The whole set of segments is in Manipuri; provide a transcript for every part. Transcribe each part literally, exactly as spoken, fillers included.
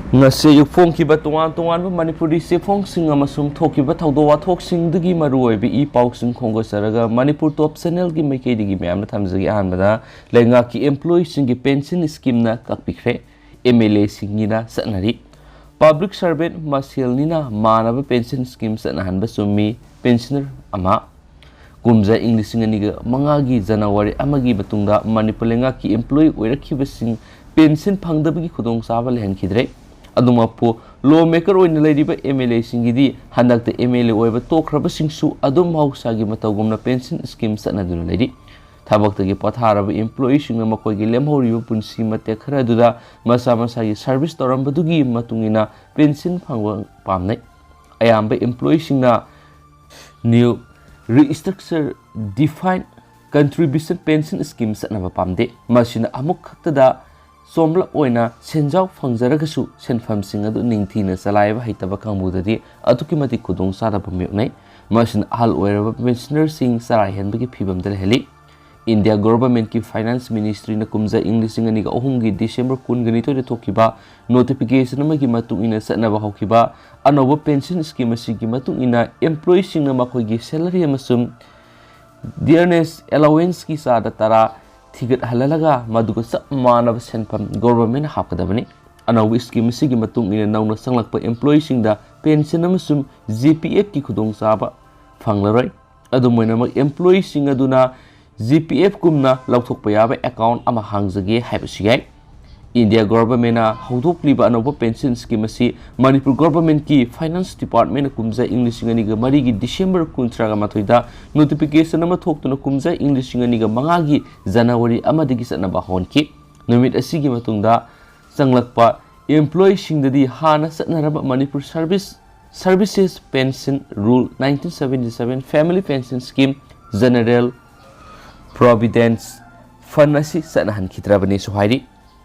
ꯉꯁꯤ ꯑꯌꯨꯛ ꯐꯣꯡꯈꯤꯕ ꯇꯣꯉꯥꯟ ꯇꯣꯉꯥꯟꯕ ꯃꯅꯤꯄꯨꯔꯤ ꯆꯦꯐꯣꯡꯁꯤꯡ ꯑꯃꯁꯨꯡ ꯊꯣꯛꯈꯤꯕ ꯊꯧꯗꯣꯛ ꯋꯥꯊꯣꯛꯁꯤꯡꯗꯒꯤ ꯃꯔꯨꯑꯣꯏꯕ ꯏ ꯄꯥꯎꯁꯤꯡ ꯈꯣꯝꯒꯠꯆꯔꯒ ꯃꯅꯤꯄꯨꯔ ꯇꯣꯞ ꯆꯦꯅꯦꯜꯒꯤ ꯃꯥꯏꯀꯩꯗꯒꯤ ꯃꯌꯥꯝꯅ ꯊꯝꯖꯒꯦ꯫ ꯑꯍꯥꯟꯕꯗ, ꯂꯩꯉꯥꯛꯀꯤ ꯑꯦꯝꯄ꯭ꯂꯣꯌꯤꯁꯤꯡꯒꯤ ꯄꯦꯟꯁꯤꯟ ꯁ꯭ꯀꯤꯝꯅ ꯀꯛꯄꯤꯈ꯭ꯔꯦ꯫ ꯑꯦꯝ ꯑꯦꯜ ꯑꯦꯁꯤꯡꯒꯤꯅ ꯆꯠꯅꯔꯤ꯫ ꯄꯕ꯭ꯂꯤꯛ ꯁꯔꯚꯦꯟꯠ ꯃꯁꯦꯜꯅꯤꯅ ꯃꯥꯟꯅꯕ ꯄꯦꯟꯁꯤꯟ ꯁ꯭ꯀꯤꯝ ꯆꯠꯅꯍꯟꯕ ꯆꯨꯝꯃꯤ꯫ ꯄꯦꯟꯁꯤꯅꯔ ꯑꯃ꯫ ꯀꯨꯝꯖꯥ ꯏꯪ ꯂꯤꯁꯤꯡ ꯑꯅꯤꯒ ꯃꯉꯥꯒꯤ ꯖꯅꯋꯥꯔꯤ ꯑꯃꯒꯤ ꯃꯇꯨꯡꯗ ꯃꯅꯤꯄꯨꯔ ꯂꯩꯉꯥꯛꯀꯤ ꯑꯦꯝꯄ꯭ꯂꯣꯌꯤ ꯑꯣꯏꯔꯛꯈꯤꯕꯁꯤꯡ ꯄꯦꯟꯁꯤꯟ ꯐꯪꯗꯕꯒꯤ ꯈꯨꯗꯣꯡꯆꯥꯕ ꯂꯩꯍꯟꯈꯤꯗ꯭ꯔꯦ꯫ ꯑꯗꯨꯃꯛꯄꯨ, ꯂꯣ ꯃꯦꯀꯔ ꯑꯣꯏꯅ ꯂꯩꯔꯤꯕ ꯑꯦꯝ ꯑꯦꯜ ꯑꯦꯁꯤꯡꯒꯤꯗꯤ ꯍꯟꯗꯛꯇ ꯑꯦꯝ ꯑꯦꯜ ꯑꯦ ꯑꯣꯏꯕ ꯇꯣꯛꯈ꯭ꯔꯕꯁꯤꯡꯁꯨ ꯑꯗꯨꯝ ꯃꯍꯧꯁꯥꯒꯤ ꯃꯇꯧꯒꯨꯝꯅ ꯄꯦꯟꯁꯤꯟ ꯁ꯭ꯀꯤꯝ ꯆꯠꯅꯗꯨꯅ ꯂꯩꯔꯤ꯫ ꯊꯕꯛꯇꯒꯤ ꯄꯣꯊꯥꯔꯕ ꯑꯦꯝꯄ꯭ꯂꯣꯌꯤꯁꯤꯡꯅ ꯃꯈꯣꯏꯒꯤ ꯂꯦꯝꯍꯧꯔꯤꯕ ꯄꯨꯟꯁꯤ ꯃꯇꯦꯛ ꯈꯔ ꯑꯗꯨꯗ ꯃꯁꯥ ꯃꯁꯥꯒꯤ ꯁꯔꯚꯤꯁ ꯇꯧꯔꯝꯕꯗꯨꯒꯤ ꯃꯇꯨꯡ ꯏꯟꯅ ꯄꯦꯟꯁꯤꯟ ꯐꯪꯕ ꯄꯥꯝꯅꯩ꯫ ꯑꯌꯥꯝꯕ ꯑꯦꯝꯄ꯭ꯂꯣꯌꯤꯁꯤꯡꯅ new restructure defined contribution pension scheme ꯆꯠꯅꯕ ꯄꯥꯝꯗꯦ꯫ ꯃꯁꯤꯅ ꯑꯃꯨꯛ ꯈꯛꯇꯗ ꯆꯣꯝꯂꯞ ꯑꯣꯏꯅ ꯁꯦꯟꯖꯥꯎ ꯐꯪꯖꯔꯒꯁꯨ ꯁꯦꯟꯐꯝꯁꯤꯡ ꯑꯗꯨ ꯅꯤꯡꯊꯤꯅ ꯆꯂꯥꯏꯕ ꯍꯩꯇꯕ ꯀꯥꯡꯕꯨꯗꯗꯤ ꯑꯗꯨꯛꯀꯤ ꯃꯇꯤꯛ ꯈꯨꯗꯣꯡ ꯆꯥꯗꯕ ꯃꯥꯌꯣꯛꯅꯩ꯫ ꯃꯁꯤꯅ ꯑꯍꯜ ꯑꯣꯏꯔꯕ ꯄꯦꯟꯁꯤꯅꯔꯁꯤꯡ ꯆꯔꯥ ꯍꯦꯟꯕꯒꯤ ꯐꯤꯚꯝꯗ ꯂꯩꯍꯜꯂꯤ꯫ ꯏꯟꯗꯤꯌꯥ ꯒꯣꯚꯔꯟꯃꯦꯟꯠꯀꯤ ꯐꯥꯏꯅꯥꯟꯁ ꯃꯤꯅꯤꯁꯇ꯭ꯔꯤꯅ ꯀꯨꯝꯖꯥ ꯏꯪ ꯂꯤꯁꯤꯡ ꯑꯅꯤꯒ ꯑꯍꯨꯝꯒꯤ ꯗꯤꯁꯦꯝꯕꯔ ꯀꯨꯟꯒ ꯅꯤꯊꯣꯏꯗ ꯊꯣꯛꯈꯤꯕ ꯅꯣꯇꯤꯐꯤꯀꯦꯁꯟ ꯑꯃꯒꯤ ꯃꯇꯨꯡ ꯏꯟꯅ ꯆꯠꯅꯕ ꯍꯧꯈꯤꯕ ꯑꯅꯧꯕ ꯄꯦꯟꯁꯤꯟ ꯁ꯭ꯀꯤꯝ ꯑꯁꯤꯒꯤ ꯃꯇꯨꯡ ꯏꯟꯅ ꯑꯦꯝꯄ꯭ꯂꯣꯌꯤꯁꯤꯡꯅ ꯃꯈꯣꯏꯒꯤ ꯁꯦꯂꯔꯤ ꯑꯃꯁꯨꯡ ꯗꯤꯌꯔꯅꯦꯁ ꯑꯦꯂꯥꯋꯦꯟꯁꯀꯤ ꯆꯥꯗ ꯇꯔꯥ ꯊꯤꯒꯠꯍꯜꯂꯒ ꯃꯗꯨꯒ ꯆꯞ ꯃꯥꯟꯅꯕ ꯁꯦꯟꯐꯝ ꯒꯣꯚꯔꯟꯃꯦꯟꯠꯅ ꯍꯥꯞꯀꯗꯕꯅꯤ꯫ ꯑꯅꯧꯕ ꯁ꯭ꯀꯤꯝ ꯑꯁꯤꯒꯤ ꯃꯇꯨꯡ ꯏꯟꯅ ꯅꯧꯅ ꯆꯪꯂꯛꯄ ꯑꯦꯝꯄ꯭ꯂꯣꯌꯤꯁꯤꯡꯗ ꯄꯦꯟꯁꯤꯟ ꯑꯃꯁꯨꯡ ꯖꯤ ꯄꯤ ꯑꯦꯐꯀꯤ ꯈꯨꯗꯣꯡꯆꯥꯕ ꯐꯪꯂꯔꯣꯏ꯫ ꯑꯗꯨꯝ ꯑꯣꯏꯅꯃꯛ, ꯑꯦꯝꯄ꯭ꯂꯣꯌꯤꯁꯤꯡ ꯑꯗꯨꯅ ꯖꯤ ꯄꯤ ꯑꯦꯐ ꯀꯨꯝꯅ ꯂꯧꯊꯣꯛꯄ ꯌꯥꯕ ꯑꯦꯀꯥꯎꯟꯠ ꯑꯃ ꯍꯥꯡꯖꯒꯦ ꯍꯥꯏꯕꯁꯨ ꯌꯥꯏ꯫ ꯏꯟꯗꯤꯌꯥ ꯒꯣꯚꯔꯟꯃꯦꯟꯠꯅ ꯍꯧꯗꯣꯛꯂꯤꯕ ꯑꯅꯧꯕ ꯄꯦꯟꯁꯤꯟ ꯁ꯭ꯀꯤꯝ ꯑꯁꯤ ꯃꯅꯤꯄꯨꯔ ꯒꯣꯚꯔꯟꯃꯦꯟꯠꯀꯤ ꯐꯥꯏꯅꯥꯟꯁ ꯗꯤꯄꯥꯔꯠꯃꯦꯟꯠꯅ ꯀꯨꯝꯖꯥ ꯏꯪ ꯂꯤꯁꯤꯡ ꯑꯅꯤꯒ ꯃꯔꯤꯒꯤ ꯗꯤꯁꯦꯝꯕꯔ ꯀꯨꯟꯊ꯭ꯔꯥꯒ ꯃꯥꯊꯣꯏꯗ ꯅꯣꯇꯤꯐꯤꯀꯦꯁꯟ ꯑꯃ ꯊꯣꯛꯇꯨꯅ ꯀꯨꯝꯖꯥ ꯏꯪ ꯂꯤꯁꯤꯡ ꯑꯅꯤꯒ ꯃꯉꯥꯒꯤ ꯖꯅꯋꯥꯔꯤ ꯑꯃꯗꯒꯤ ꯆꯠꯅꯕ ꯍꯧꯍꯟꯈꯤ꯫ ꯅꯨꯃꯤꯠ ꯑꯁꯤꯒꯤ ꯃꯇꯨꯡꯗ ꯆꯪꯂꯛꯄ ꯑꯦꯝꯄ꯭ꯂꯣꯌꯤꯁꯤꯡꯗꯗꯤ ꯍꯥꯟꯅ ꯆꯠꯅꯔꯕ Manipur service, services pension rule nineteen seventy seven, family pension scheme, general provident fund ꯑꯁꯤ ꯆꯠꯅꯍꯟꯈꯤꯗ꯭ꯔꯕꯅꯤꯁꯨ ꯍꯥꯏꯔꯤ꯫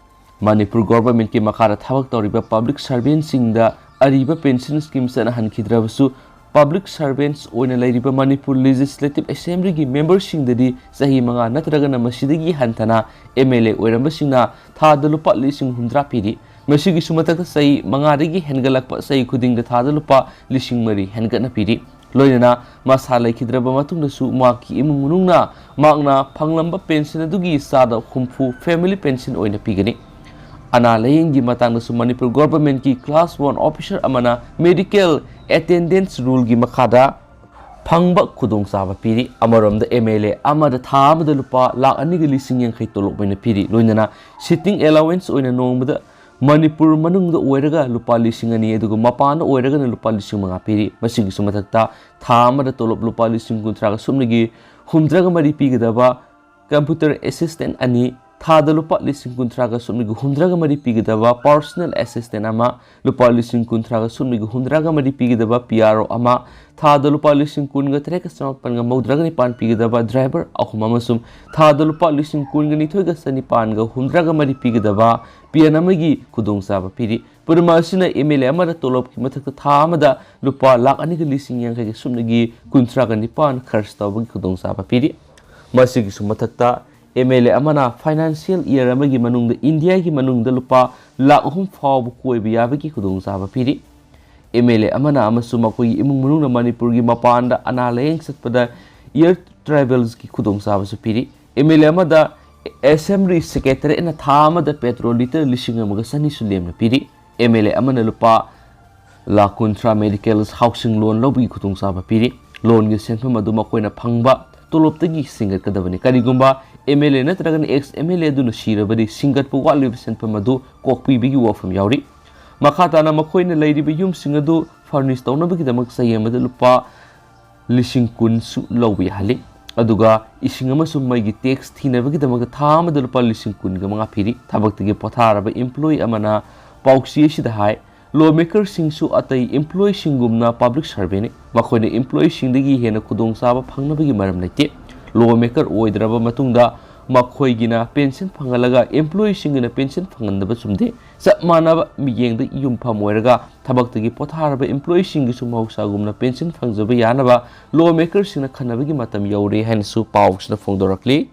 ꯃꯅꯤꯄꯨꯔ ꯒꯣꯚꯔꯟꯃꯦꯟꯠꯀꯤ ꯃꯈꯥꯗ ꯊꯕꯛ ꯇꯧꯔꯤꯕ ꯄꯕ꯭ꯂꯤꯛ ꯁꯔꯚꯦꯟꯠꯁꯤꯡꯗ ꯑꯔꯤꯕ ꯄꯦꯟꯁꯤꯟ ꯁ꯭ꯀꯤꯝ ꯆꯠꯅꯍꯟꯈꯤꯗ꯭ꯔꯕꯁꯨ, ꯄꯕ꯭ꯂꯤꯛ ꯁꯔꯚꯦꯟꯠꯁ ꯑꯣꯏꯅ ꯂꯩꯔꯤꯕ ꯃꯅꯤꯄꯨꯔ ꯂꯦꯖꯤꯁꯂꯦꯇꯤꯚ ꯑꯦꯁꯦꯝꯕ꯭ꯂꯤꯒꯤ ꯃꯦꯝꯕꯔꯁꯤꯡꯗꯗꯤ ꯆꯍꯤ ꯃꯉꯥ ꯅꯠꯇ꯭ꯔꯒꯅ ꯃꯁꯤꯗꯒꯤ ꯍꯟꯊꯅ ꯑꯦꯝ ꯑꯦꯜ ꯑꯦ ꯑꯣꯏꯔꯝꯕꯁꯤꯡꯅ ꯊꯥꯗ ꯂꯨꯄꯥ ꯂꯤꯁꯤꯡ ꯍꯨꯝꯗ꯭ꯔꯥ ꯄꯤꯔꯤ꯫ ꯃꯁꯤꯒꯤꯁꯨ ꯃꯊꯛꯇ ꯆꯍꯤ ꯃꯉꯥꯗꯒꯤ ꯍꯦꯟꯒꯠꯂꯛꯄ ꯆꯍꯤ ꯈꯨꯗꯤꯡꯗ ꯊꯥꯗ ꯂꯨꯄꯥ ꯂꯤꯁꯤꯡ ꯃꯔꯤ ꯍꯦꯟꯒꯠꯅ ꯄꯤꯔꯤ꯫ ꯂꯣꯏꯅꯅ ꯃꯁꯥ ꯂꯩꯈꯤꯗ꯭ꯔꯕ ꯃꯇꯨꯡꯗꯁꯨ ꯃꯍꯥꯛꯀꯤ ꯏꯃꯨꯡ ꯃꯅꯨꯡꯅ ꯃꯍꯥꯛꯅ ꯐꯪꯂꯝꯕ ꯄꯦꯟꯁꯟ ꯑꯗꯨꯒꯤ ꯆꯥꯗ ꯍꯨꯝꯐꯨ ꯐꯦꯃꯤꯂꯤ ꯄꯦꯟꯁꯟ ꯑꯣꯏꯅ ꯄꯤꯒꯅꯤ꯫ ꯑꯅꯥ ꯂꯥꯌꯦꯡꯒꯤ ꯃꯇꯥꯡꯗꯁꯨ ꯃꯅꯤꯄꯨꯔ ꯒꯣꯚꯔꯟꯃꯦꯟꯠꯀꯤ ꯀ꯭ꯂꯥꯁ ꯋꯥꯟ ꯑꯣꯐꯤꯁꯔ ꯑꯃꯅ ꯃꯦꯗꯤꯀꯦꯜ ꯑꯦꯇꯦꯟꯗꯦꯟꯁ ꯔꯨꯜꯒꯤ ꯃꯈꯥꯗ ꯐꯪꯕ ꯈꯨꯗꯣꯡꯆꯥꯕ ꯄꯤꯔꯤ꯫ ꯑꯃꯔꯣꯝꯗ, ꯑꯦꯝ ꯑꯦꯜ ꯑꯦ ꯑꯃꯗ ꯊꯥ ꯑꯃꯗ ꯂꯨꯄꯥ ꯂꯥꯈ ꯑꯅꯤꯒ ꯂꯤꯁꯤꯡ ꯌꯥꯡꯈꯩ ꯇꯣꯂꯣꯞ ꯑꯣꯏꯅ ꯄꯤꯔꯤ꯫ ꯂꯣꯏꯅꯅ ꯁꯤꯇꯤꯡ ꯑꯦꯂꯥꯋꯦꯟꯁ ꯑꯣꯏꯅ ꯅꯣꯡꯃꯗ ꯃꯅꯤꯄꯨꯔ ꯃꯅꯨꯡꯗ ꯑꯣꯏꯔꯒ ꯂꯨꯄꯥ ꯂꯤꯁꯤꯡ ꯑꯅꯤ, ꯑꯗꯨꯒ ꯃꯄꯥꯟꯗ ꯑꯣꯏꯔꯒꯅ ꯂꯨꯄꯥ ꯂꯤꯁꯤꯡ ꯃꯉꯥ ꯄꯤꯔꯤ꯫ ꯃꯁꯤꯒꯤꯁꯨ ꯃꯊꯛꯇ, ꯊꯥ ꯑꯃꯗ ꯇꯣꯂꯣꯞ ꯂꯨꯄꯥ ꯂꯤꯁꯤꯡ ꯀꯨꯟꯊ꯭ꯔꯥꯒ ꯁꯨꯞꯅꯒꯤ ꯍꯨꯝꯗ꯭ꯔꯥꯒ ꯃꯔꯤ ꯄꯤꯒꯗꯕ ꯀꯝꯄ꯭ꯌꯨꯇꯔ ꯑꯦꯁꯤꯁꯇꯦꯟ ꯑꯅꯤ, ꯊꯥꯗ ꯂꯨꯄꯥ ꯂꯤꯁꯤꯡ ꯀꯨꯟꯊ꯭ꯔꯥꯒ ꯁꯨꯞꯅꯒꯤ ꯍꯨꯝꯗ꯭ꯔꯥꯒ ꯃꯔꯤ ꯄꯤꯒꯗꯕ ꯄꯥꯔꯁꯣꯅꯦꯜ ꯑꯦꯁꯤꯁꯇꯦꯟ ꯑꯃ, ꯂꯨꯄꯥ ꯂꯤꯁꯤꯡ ꯀꯨꯟꯊ꯭ꯔꯥꯒ ꯁꯨꯞꯅꯒꯤ ꯍꯨꯝꯗ꯭ꯔꯥꯒ ꯃꯔꯤ ꯄꯤꯒꯗꯕ ꯄꯤ ꯑꯥꯔ ꯑꯣ ꯑꯃ, ꯊꯥꯗ ꯂꯨꯄꯥ ꯂꯤꯁꯤꯡ ꯀꯨꯟꯒ ꯇꯔꯦꯠꯀ ꯆꯃꯥꯄꯟꯒ ꯃꯧꯗ꯭ꯔꯥꯒ ꯅꯤꯄꯥꯟ ꯄꯤꯒꯗꯕ ꯗ꯭ꯔꯥꯏꯚꯔ ꯑꯍꯨꯝ, ꯑꯃꯁꯨꯡ ꯊꯥꯗ ꯂꯨꯄꯥ ꯂꯤꯁꯤꯡ ꯀꯨꯟꯒ ꯅꯤꯊꯣꯏꯒ ꯆꯅꯤꯄꯥꯟꯒ ꯍꯨꯝꯗ꯭ꯔꯥꯒ ꯃꯔꯤ ꯄꯤꯒꯗꯕ ꯄꯤ ꯑꯦꯟ ꯑꯃꯒꯤ ꯈꯨꯗꯣꯡꯆꯥꯕ ꯄꯤꯔꯤ꯫ ꯄꯨꯝꯅꯃꯛ ꯑꯁꯤꯅ ꯑꯦꯝ ꯑꯦꯜ ꯑꯦ ꯑꯃꯗ ꯇꯣꯂꯣꯞꯀꯤ ꯃꯊꯛꯇ ꯊꯥ ꯑꯃꯗ ꯂꯨꯄꯥ ꯂꯥꯈ ꯑꯅꯤꯒ ꯂꯤꯁꯤꯡ ꯌꯥꯡꯈꯩꯒ ꯁꯨꯞꯅꯒꯤ ꯀꯨꯟꯊ꯭ꯔꯥꯒ ꯅꯤꯄꯥꯟ ꯈꯔꯆ ꯇꯧꯕꯒꯤ ꯈꯨꯗꯣꯡꯆꯥꯕ ꯄꯤꯔꯤ꯫ ꯃꯁꯤꯒꯤꯁꯨ ꯃꯊꯛꯇ, ꯑꯦꯝ ꯑꯦꯜ ꯑꯦ ꯑꯃꯅ ꯐꯥꯏꯅꯥꯟꯁꯤꯌꯦꯜ ꯏꯌꯔ ꯑꯃꯒꯤ ꯃꯅꯨꯡꯗ ꯏꯟꯗꯤꯌꯥꯒꯤ ꯃꯅꯨꯡꯗ ꯂꯨꯄꯥ ꯂꯥꯈ ꯑꯍꯨꯝ ꯐꯥꯎꯕ ꯀꯣꯏꯕ ꯌꯥꯕꯒꯤ ꯈꯨꯗꯣꯡꯆꯥꯕ ꯄꯤꯔꯤ꯫ ꯑꯦꯝ ꯑꯦꯜ ꯑꯦ ꯑꯃꯅ ꯑꯃꯁꯨꯡ ꯃꯈꯣꯏꯒꯤ ꯏꯃꯨꯡ ꯃꯅꯨꯡꯅ ꯃꯅꯤꯄꯨꯔꯒꯤ ꯃꯄꯥꯟꯗ ꯑꯅꯥ ꯂꯥꯌꯦꯡ ꯆꯠꯄꯗ ꯏꯌꯔ ꯇ꯭ꯔꯥꯚꯦꯜꯁꯀꯤ ꯈꯨꯗꯣꯡꯆꯥꯕꯁꯨ ꯄꯤꯔꯤ꯫ ꯑꯦꯝ ꯑꯦꯜ ꯑꯦ ꯑꯃꯗ ꯑꯦꯁꯦꯝꯕ꯭ꯂꯤ ꯁꯦꯀ꯭ꯔꯦꯇꯔꯤꯌꯦꯠꯅ ꯊꯥ ꯑꯃꯗ ꯄꯦꯇ꯭ꯔꯣꯜ ꯂꯤꯇꯔ ꯂꯤꯁꯤꯡ ꯑꯃꯒ ꯆꯅꯤꯁꯨ ꯂꯦꯝꯅ ꯄꯤꯔꯤ꯫ ꯑꯦꯝ ꯑꯦꯜ ꯑꯦ ꯑꯃꯅ ꯂꯨꯄꯥ ꯂꯥꯈ ꯀꯨꯟꯊ꯭ꯔꯥ ꯃꯦꯗꯤꯀꯦꯜ ꯍꯥꯎꯁꯤꯡ ꯂꯣꯟ ꯂꯧꯕꯒꯤ ꯈꯨꯗꯣꯡꯆꯥꯕ ꯄꯤꯔꯤ꯫ ꯂꯣꯟꯒꯤ ꯁꯦꯟꯐꯝ ꯑꯗꯨ ꯃꯈꯣꯏꯅ ꯐꯪꯕ ꯇꯣꯂꯣꯞꯇꯒꯤ ꯁꯤꯡꯒꯠꯀꯗꯕꯅꯤ꯫ ꯀꯔꯤꯒꯨꯝꯕ ꯑꯦꯝ ꯑꯦꯜ ꯑꯦ ꯅꯠꯇ꯭ꯔꯒꯅ ꯑꯦꯛꯁ ꯑꯦꯝ ꯑꯦꯜ ꯑꯦ ꯑꯗꯨꯅ ꯁꯤꯔꯕꯗꯤ, ꯁꯤꯡꯒꯠꯄ ꯋꯥꯠꯂꯤꯕ ꯁꯦꯟꯐꯝ ꯑꯗꯨ ꯀꯣꯛꯄꯤꯕꯒꯤ ꯋꯥꯐꯝ ꯌꯥꯎꯔꯤ꯫ ꯃꯈꯥ ꯇꯥꯅ, ꯃꯈꯣꯏꯅ ꯂꯩꯔꯤꯕ ꯌꯨꯝꯁꯤꯡ ꯑꯗꯨ ꯐꯔꯅꯤꯁ ꯇꯧꯅꯕꯒꯤꯗꯃꯛ ꯆꯍꯤ ꯑꯃꯗ ꯂꯨꯄꯥ ꯂꯤꯁꯤꯡ ꯀꯨꯟꯁꯨ ꯂꯧꯕ ꯌꯥꯍꯜꯂꯤ꯫ ꯑꯗꯨꯒ ꯏꯁꯤꯡ ꯑꯃꯁꯨꯡ ꯃꯩꯒꯤ ꯇꯦꯛꯁ ꯊꯤꯅꯕꯒꯤꯗꯃꯛꯇ ꯊꯥ ꯑꯃꯗ ꯂꯨꯄꯥ ꯂꯤꯁꯤꯡ ꯀꯨꯟꯒ ꯃꯉꯥ ꯄꯤꯔꯤ꯫ ꯊꯕꯛꯇꯒꯤ ꯄꯣꯊꯥꯔꯕ ꯏꯝꯄ꯭ꯂꯣꯌꯤ ꯑꯃꯅ ꯄꯥꯎꯆꯦ ꯑꯁꯤꯗ ꯍꯥꯏ, ꯂꯣ ꯃꯦꯀꯔꯁꯤꯡꯁꯨ ꯑꯇꯩ ꯏꯝꯄ꯭ꯂꯣꯌꯤꯁꯤꯡꯒꯨꯝꯅ ꯄꯕ꯭ꯂꯤꯛ ꯁꯔꯚꯦꯅꯤ꯫ ꯃꯈꯣꯏꯅ ꯏꯝꯄ꯭ꯂꯣꯌꯤꯁꯤꯡꯗꯒꯤ ꯍꯦꯟꯅ ꯈꯨꯗꯣꯡꯆꯥꯕ ꯐꯪꯅꯕꯒꯤ ꯃꯔꯝ ꯂꯩꯇꯦ꯫ ꯂꯣ ꯃꯦꯀꯔ ꯑꯣꯏꯗ꯭ꯔꯕ ꯃꯇꯨꯡꯗ ꯃꯈꯣꯏꯒꯤꯅ ꯄꯦꯟꯁꯟ ꯐꯪꯍꯜꯂꯒ ꯏꯝꯄ꯭ꯂꯣꯌꯤꯁꯤꯡꯒꯤꯅ ꯄꯦꯟꯁꯟ ꯐꯪꯍꯟꯗꯕ ꯆꯨꯝꯗꯦ꯫ ꯆꯞ ꯃꯥꯟꯅꯕ ꯃꯤꯠꯌꯦꯡꯗ ꯌꯨꯝꯐꯝ ꯑꯣꯏꯔꯒ ꯊꯕꯛꯇꯒꯤ ꯄꯣꯊꯥꯔꯕ ꯏꯝꯄ꯭ꯂꯣꯌꯤꯁꯤꯡꯒꯤꯁꯨ ꯃꯍꯧꯁꯥꯒꯨꯝꯅ ꯄꯦꯟꯁꯟ ꯐꯪꯖꯕ ꯌꯥꯅꯕ ꯂꯣ ꯃꯦꯀꯔꯁꯤꯡꯅ ꯈꯟꯅꯕꯒꯤ ꯃꯇꯝ ꯌꯧꯔꯦ ꯍꯥꯏꯅꯁꯨ ꯄꯥꯎꯁꯤꯅ ꯐꯣꯡꯗꯣꯔꯛꯂꯤ꯫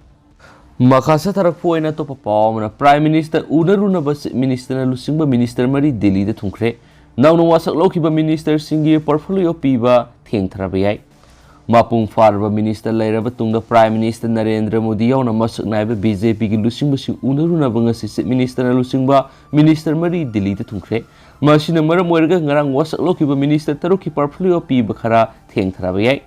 ꯃꯈꯥ ꯆꯠꯊꯔꯛꯄ ꯑꯣꯏꯅ ꯑꯇꯣꯞꯄ ꯄꯥꯎ ꯑꯃꯅ, Prime Minister ꯎꯅꯔꯨꯅꯕ Chief Ministerꯅ ꯂꯨꯆꯤꯡꯕ Minister ꯃꯔꯤ ꯗꯤꯜꯂꯤꯗ ꯊꯨꯡꯈ꯭ꯔꯦ꯫ ꯅꯧꯅ ꯋꯥꯁꯛ ꯂꯧꯈꯤꯕ Ministerꯁꯤꯡꯒꯤ portfolio ꯄꯤꯕ ꯊꯦꯡꯊꯔꯕ ꯌꯥꯏ꯫ ꯃꯄꯨꯡ ꯐꯥꯔꯕ Minister ꯂꯩꯔꯕ ꯇꯨꯡꯗ Prime Minister ꯅꯔꯦꯟꯗ꯭ꯔ ꯃꯣꯗꯤ ꯌꯥꯎꯅ ꯃꯁꯛ ꯅꯥꯏꯕ BJPꯒꯤ ꯂꯨꯆꯤꯡꯕꯁꯤꯡ ꯎꯅꯔꯨꯅꯕ ꯉꯁꯤ Chief Ministerꯅ ꯂꯨꯆꯤꯡꯕ Minister ꯃꯔꯤ ꯗꯤꯜꯂꯤꯗ ꯊꯨꯡꯈ꯭ꯔꯦ꯫ ꯃꯁꯤꯅ ꯃꯔꯝ ꯑꯣꯏꯔꯒ ꯉꯔꯥꯡ ꯋꯥꯁꯛ ꯂꯧꯈꯤꯕ Minister ꯇꯔꯨꯛꯀꯤ portfolio ꯄꯤꯕ ꯈꯔ ꯊꯦꯡꯊꯔꯕ ꯌꯥꯏ꯫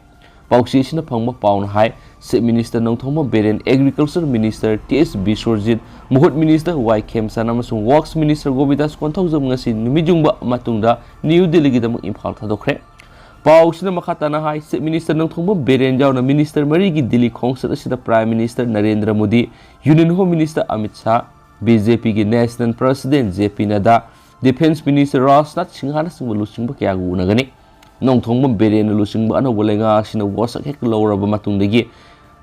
ꯄꯥꯎꯆꯦ ꯑꯁꯤꯅ ꯐꯪꯕ ꯄꯥꯎꯅ ꯍꯥꯏ, Chief Minister Nongthombam Biren, Agriculture Minister T S Biswajit, ꯃꯍꯨꯠ Minister ꯋꯥꯏ ꯈꯦꯝꯆꯥꯟ ꯑꯃꯁꯨꯡ Works Minister ꯒꯣꯕꯤꯟꯗꯥꯁ ꯀꯣꯟꯊꯧꯖꯝ ꯉꯁꯤ ꯅꯨꯃꯤꯠ ꯌꯨꯡꯕ ꯃꯇꯨꯡꯗ ꯅ꯭ꯌꯨ ꯗꯤꯜꯂꯤꯒꯤꯗꯃꯛ ꯏꯝꯐꯥꯜ ꯊꯥꯗꯣꯛꯈ꯭ꯔꯦ꯫ ꯄꯥꯎꯁꯤꯅ ꯃꯈꯥ ꯇꯥꯅ ꯍꯥꯏ, Chief Minister ꯅꯣꯡꯊꯣꯝꯕꯝ ꯕꯤꯔꯦꯟ ꯌꯥꯎꯅ Minister ꯃꯔꯤꯒꯤ ꯗꯤꯜꯂꯤ ꯈꯣꯡꯆꯠ ꯑꯁꯤꯗ Prime Minister Narendra Modi, Union Home Minister Amit Shah, BJPꯒꯤ National President J P Nadda, Defence Minister Rajnath ꯁꯤꯡꯍꯅꯆꯤꯡꯕ ꯂꯨꯆꯤꯡꯕ ꯀꯌꯥꯒ ꯎꯅꯒꯅꯤ꯫ ꯅꯣꯡꯊꯣꯝꯕꯝ ꯕꯤꯔꯦꯟꯅ ꯂꯨꯆꯤꯡꯕ ꯑꯅꯧꯕ ꯂꯩꯉꯥꯛ ꯑꯁꯤꯅ ꯋꯥꯁꯛ ꯍꯦꯛ ꯂꯧꯔꯕ ꯃꯇꯨꯡꯗꯒꯤ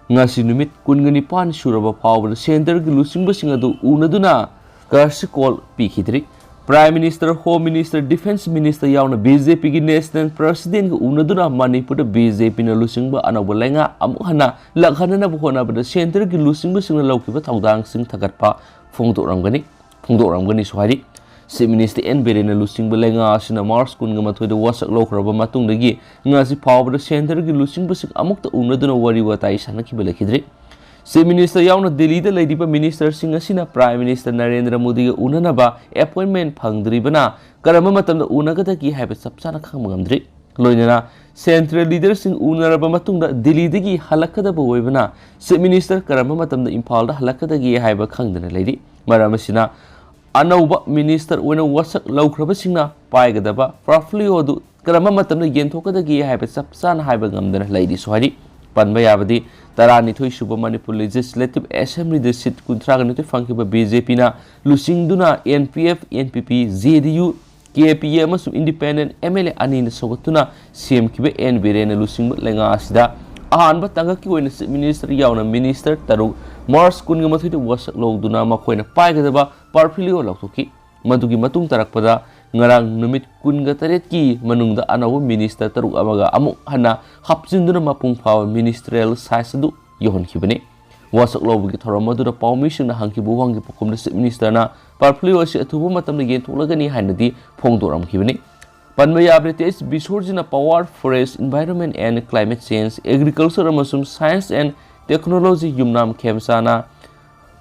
ꯉꯁꯤ ꯅꯨꯃꯤꯠ ꯀꯨꯟꯒ ꯅꯤꯄꯥꯟ ꯁꯨꯔꯕ ꯐꯥꯎꯕꯗ centreꯒꯤ ꯂꯨꯆꯤꯡꯕꯁꯤꯡ ꯑꯗꯨ ꯎꯅꯗꯨꯅ courtesy call ꯄꯤꯈꯤꯗ꯭ꯔꯤ꯫ Prime Minister, Home Minister, Defence Minister ꯌꯥꯎꯅ BJPꯒꯤ National Presidentꯒ ꯎꯅꯗꯨꯅ ꯃꯅꯤꯄꯨꯔꯗ BJPꯅ ꯂꯨꯆꯤꯡꯕ ꯑꯅꯧꯕ ꯂꯩꯉꯥꯛ ꯑꯃꯨꯛ ꯍꯟꯅ ꯂꯥꯛꯍꯟꯅꯅꯕ ꯍꯣꯠꯅꯕꯗ centreꯒꯤ ꯂꯨꯆꯤꯡꯕꯁꯤꯡꯅ ꯂꯧꯈꯤꯕ ꯊꯧꯗꯥꯡꯁꯤꯡ ꯊꯥꯒꯠꯄ ꯐꯣꯡꯗꯣꯛꯂꯝꯒꯅꯤ, ꯐꯣꯡꯗꯣꯛꯂꯝꯒꯅꯤꯁꯨ ꯍꯥꯏꯔꯤ꯫ Chief Minister ꯑꯦꯟ ꯕꯤꯔꯦꯟꯅ ꯂꯨꯆꯤꯡꯕ ꯂꯩꯉꯥꯛ ꯑꯁꯤꯅ March ꯀꯨꯟꯒ ꯃꯥꯊꯣꯏꯗ ꯋꯥꯁꯛ ꯂꯧꯈ꯭ꯔꯕ ꯃꯇꯨꯡꯗꯒꯤ ꯉꯁꯤ ꯐꯥꯎꯕꯗ centreꯒꯤ ꯂꯨꯆꯤꯡꯕꯁꯤꯡ ꯑꯃꯨꯛꯇ ꯎꯅꯗꯨꯅ ꯋꯥꯔꯤ ꯋꯥꯇꯥꯏ ꯁꯥꯟꯅꯈꯤꯕ ꯂꯩꯈꯤꯗ꯭ꯔꯤ꯫ Chief Minister ꯌꯥꯎꯅ ꯗꯤꯜꯂꯤꯗ ꯂꯩꯔꯤꯕ ministerꯁꯤꯡ ꯑꯁꯤꯅ Prime Minister ꯅꯔꯦꯟꯗ꯭ꯔ ꯃꯣꯗꯤꯒ ꯎꯅꯅꯕ appointment ꯐꯪꯗ꯭ꯔꯤꯕꯅ ꯀꯔꯝꯕ ꯃꯇꯝꯗ ꯎꯅꯒꯗꯒꯦ ꯍꯥꯏꯕ ꯆꯞ ꯆꯥꯅ ꯈꯪꯕ ꯉꯝꯗ꯭ꯔꯤ꯫ ꯂꯣꯏꯅꯅ central leaderꯁꯤꯡ ꯎꯅꯔꯕ ꯃꯇꯨꯡꯗ ꯗꯤꯜꯂꯤꯗꯒꯤ ꯍꯜꯂꯛꯀꯗꯕ ꯑꯣꯏꯕꯅ Chief Minister ꯀꯔꯝꯕ ꯃꯇꯝꯗ ꯏꯝꯐꯥꯜꯗ ꯍꯜꯂꯛꯀꯗꯒꯦ ꯍꯥꯏꯕ ꯈꯪꯗꯅ ꯂꯩꯔꯤ꯫ ꯃꯔꯝ ꯑꯁꯤꯅ ꯑꯅꯧꯕ minister ꯑꯣꯏꯅ ꯋꯥꯁꯛ ꯂꯧꯈ꯭ꯔꯕꯁꯤꯡꯅ ꯄꯥꯏꯒꯗꯕ portfolio ꯑꯗꯨ ꯀꯔꯝꯕ ꯃꯇꯝꯗ ꯌꯦꯟꯊꯣꯛꯀꯗꯒꯦ ꯍꯥꯏꯕ ꯆꯞ ꯆꯥꯅ ꯍꯥꯏꯕ ꯉꯝꯗꯅ ꯂꯩꯔꯤꯁꯨ ꯍꯥꯏꯔꯤ꯫ ꯄꯟꯕ ꯌꯥꯕꯗꯤ, ꯇꯔꯥꯅꯤꯊꯣꯏ ꯁꯨꯕ ꯃꯅꯤꯄꯨꯔ Legislative Assemblyꯗ seat ꯀꯨꯟꯊ꯭ꯔꯥꯒ ꯅꯤꯊꯣꯏ ꯐꯪꯈꯤꯕ BJPꯅ ꯂꯨꯆꯤꯡꯗꯨꯅ NPF, NPP, JDU, KPA ꯑꯃꯁꯨꯡ independent MLA ꯑꯅꯤꯅ ꯁꯧꯒꯠꯇꯨꯅ ꯁꯦꯝꯈꯤꯕ ꯑꯦꯟ ꯕꯤꯔꯦꯟꯅ ꯂꯨꯆꯤꯡꯕ ꯂꯩꯉꯥꯛ ꯑꯁꯤꯗ ꯑꯍꯥꯟꯕ ꯇꯥꯡꯀꯛꯀꯤ ꯑꯣꯏꯅ Chief Minister ꯌꯥꯎꯅ minister ꯇꯔꯨꯛ March ꯀꯨꯟꯒ ꯃꯥꯊꯣꯏꯗ ꯋꯥꯁꯛ ꯂꯧꯗꯨꯅ ꯃꯈꯣꯏꯅ ꯄꯥꯏꯒꯗꯕ portfolio ꯂꯧꯊꯣꯛꯈꯤ꯫ ꯃꯗꯨꯒꯤ ꯃꯇꯨꯡ ꯇꯥꯔꯛꯄꯗ ꯉꯔꯥꯡ ꯅꯨꯃꯤꯠ ꯀꯨꯟꯒ ꯇꯔꯦꯠꯀꯤ ꯃꯅꯨꯡꯗ ꯑꯅꯧꯕ minister ꯇꯔꯨꯛ ꯑꯃꯒ ꯑꯃꯨꯛ ꯍꯟꯅ ꯍꯥꯞꯆꯤꯟꯗꯨꯅ ꯃꯄꯨꯡ ꯐꯥꯕ ministerial size ꯑꯗꯨ ꯌꯧꯍꯟꯈꯤꯕꯅꯤ꯫ ꯋꯥꯁꯛ ꯂꯧꯕꯒꯤ ꯊꯧꯔꯝ ꯑꯗꯨꯗ ꯄꯥꯎꯃꯤꯁꯤꯡꯅ ꯍꯪꯈꯤꯕ ꯋꯥꯍꯪꯒꯤ ꯄꯥꯎꯈꯨꯝꯗ Chief Minister ꯅ portfolio ꯑꯁꯤ ꯑꯊꯨꯕ ꯃꯇꯝꯗ ꯌꯦꯟꯊꯣꯛꯂꯒꯅꯤ ꯍꯥꯏꯅꯗꯤ ꯐꯣꯡꯗꯣꯔꯝꯈꯤꯕꯅꯤ꯫ ꯄꯟꯕ ꯌꯥꯕꯗꯤ ꯇꯦꯖ ꯕꯤꯁꯣꯔꯖꯤꯅ Power, Forest, Environment and Climate Change, Agriculture ꯑꯃꯁꯨꯡ Science and Technology, Yumnam ꯈꯦꯝꯆꯥꯅ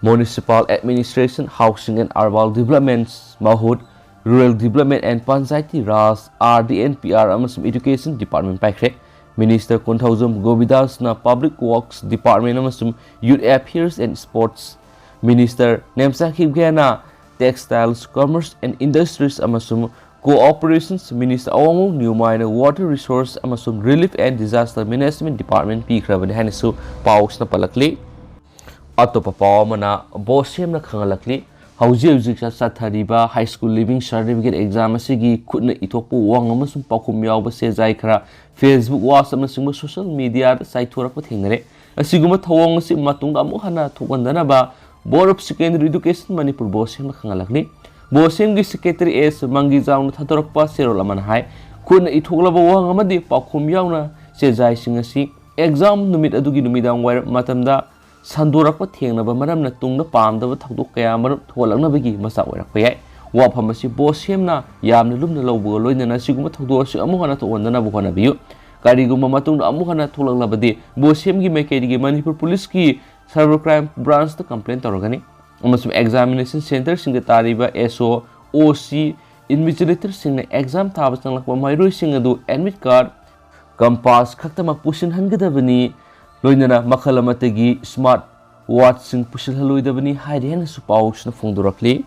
Municipal Administration, Housing and Urban Development, ꯃꯍꯨꯠ Rural Development and Panchayati Raj, R D and P R ꯑꯃꯁꯨꯡ Education Department ꯄꯥꯏꯈ꯭ꯔꯦ꯫ Minister Konthoujam ꯒꯣꯕꯤꯗꯥꯁꯅ Public Works Department ꯑꯃꯁꯨꯡ Youth Affairs and Sports, Minister Nemcha ꯈꯤꯞꯒꯦꯅ Textiles, Commerce and Industries ꯑꯃꯁꯨꯡ Cooperations, Minister ꯑꯋꯥꯡꯕꯝ ꯅ꯭ꯌꯨꯃꯥꯏꯅ Water Resource ꯑꯃꯁꯨꯡ Relief and Disaster Management Department ꯄꯤꯈ꯭ꯔꯕꯅꯤ ꯍꯥꯏꯅꯁꯨ ꯄꯥꯎꯁꯤꯅ ꯄꯜꯂꯛꯂꯤ꯫ ꯑꯇꯣꯞꯄ ꯄꯥꯎ ꯑꯃꯅ ꯕꯣꯁꯦꯝꯅ ꯈꯪꯍꯜꯂꯛꯂꯤ, ꯍꯧꯖꯤꯛ ꯍꯧꯖꯤꯛ ꯆꯠꯊꯔꯤꯕ High School Leaving Certificate Exam ꯑꯁꯤꯒꯤ ꯈꯨꯠꯅ ꯏꯊꯣꯛꯄ ꯋꯥꯍꯪ ꯑꯃꯁꯨꯡ ꯄꯥꯎꯈꯨꯝ ꯌꯥꯎꯕ ꯆꯦꯖꯥꯏ ꯈꯔ Facebook, WhatsApp ꯑꯅꯆꯤꯡꯕ social media ꯗ ꯆꯥꯏꯊꯣꯔꯛꯄ ꯊꯦꯡꯅꯔꯦ꯫ ꯑꯁꯤꯒꯨꯝꯕ ꯊꯧꯑꯣꯡ ꯑꯁꯤ ꯃꯇꯨꯡꯗ ꯑꯃꯨꯛ ꯍꯟꯅ ꯊꯣꯛꯍꯟꯗꯅꯕ Board of Secondary Education Manipur ꯕꯣꯁꯦꯝꯅ ꯈꯪꯍꯜꯂꯛꯂꯤ꯫ ꯕꯣꯁꯦꯝꯒꯤ Secretary S ꯃꯪꯒꯤꯖꯥꯎꯅ ꯊꯥꯗꯣꯔꯛꯄ ꯆꯦꯔꯣꯜ ꯑꯃꯅ ꯍꯥꯏ, ꯈꯨꯠꯅ ꯏꯊꯣꯛꯂꯕ ꯋꯥꯍꯪ ꯑꯃꯗꯤ ꯄꯥꯎꯈꯨꯝ ꯌꯥꯎꯅ ꯆꯦꯖꯥꯏꯁꯤꯡ ꯑꯁꯤ exam ꯅꯨꯃꯤꯠ ꯑꯗꯨꯒꯤ ꯅꯨꯃꯤꯗꯥꯡ ꯋꯥꯏꯔꯝ ꯃꯇꯝꯗ ꯁꯟꯗꯣꯔꯛꯄ ꯊꯦꯡꯅꯕ ꯃꯔꯝꯅ ꯇꯨꯡꯗ ꯄꯥꯝꯗꯕ ꯊꯧꯗꯣꯛ ꯀꯌꯥ ꯑꯃꯔꯣꯝ ꯊꯣꯛꯍꯜꯂꯛꯅꯕꯒꯤ ꯃꯆꯥꯛ ꯑꯣꯏꯔꯛꯄ ꯌꯥꯏ꯫ ꯋꯥꯐꯝ ꯑꯁꯤ ꯕꯣꯁꯦꯝꯅ ꯌꯥꯝꯅ ꯂꯨꯝꯅ ꯂꯧꯕꯒ ꯂꯣꯏꯅꯅ ꯑꯁꯤꯒꯨꯝꯕ ꯊꯧꯗꯣꯛ ꯑꯁꯤ ꯑꯃꯨꯛ ꯍꯟꯅ ꯊꯣꯛꯍꯟꯗꯅꯕ ꯍꯣꯠꯅꯕꯤꯌꯨ꯫ ꯀꯔꯤꯒꯨꯝꯕ ꯃꯇꯨꯡꯗ ꯑꯃꯨꯛ ꯍꯟꯅ ꯊꯣꯛꯂꯛꯂꯕꯗꯤ ꯕꯣꯁꯦꯝꯒꯤ ꯃꯥꯏꯀꯩꯗꯒꯤ ꯃꯅꯤꯄꯨꯔ ꯄꯨꯂꯤꯁꯀꯤ Cyber Crime Branch ꯇ complain ꯇꯧꯔꯒꯅꯤ ꯑꯃꯁꯨꯡ examination centre ꯁꯤꯡꯗ ꯇꯥꯔꯤꯕ S O, O C, invigilator ꯁꯤꯡꯅ exam ꯊꯥꯕ ꯆꯪꯂꯛꯄ ꯃꯍꯩꯔꯣꯏꯁꯤꯡ ꯑꯗꯨ admit card, compass ꯈꯛꯇꯃꯛ ꯄꯨꯁꯤꯟꯍꯟꯒꯗꯕꯅꯤ, ꯂꯣꯏꯅꯅ ꯃꯈꯜ ꯑꯃꯠꯇꯒꯤ smart watch ꯁꯤꯡ ꯄꯨꯁꯤꯜꯍꯜꯂꯣꯏꯗꯕꯅꯤ ꯍꯥꯏꯔꯤ ꯍꯥꯏꯅꯁꯨ ꯄꯥꯎꯁꯤꯅ ꯐꯣꯡꯗꯣꯔꯛꯂꯤ꯫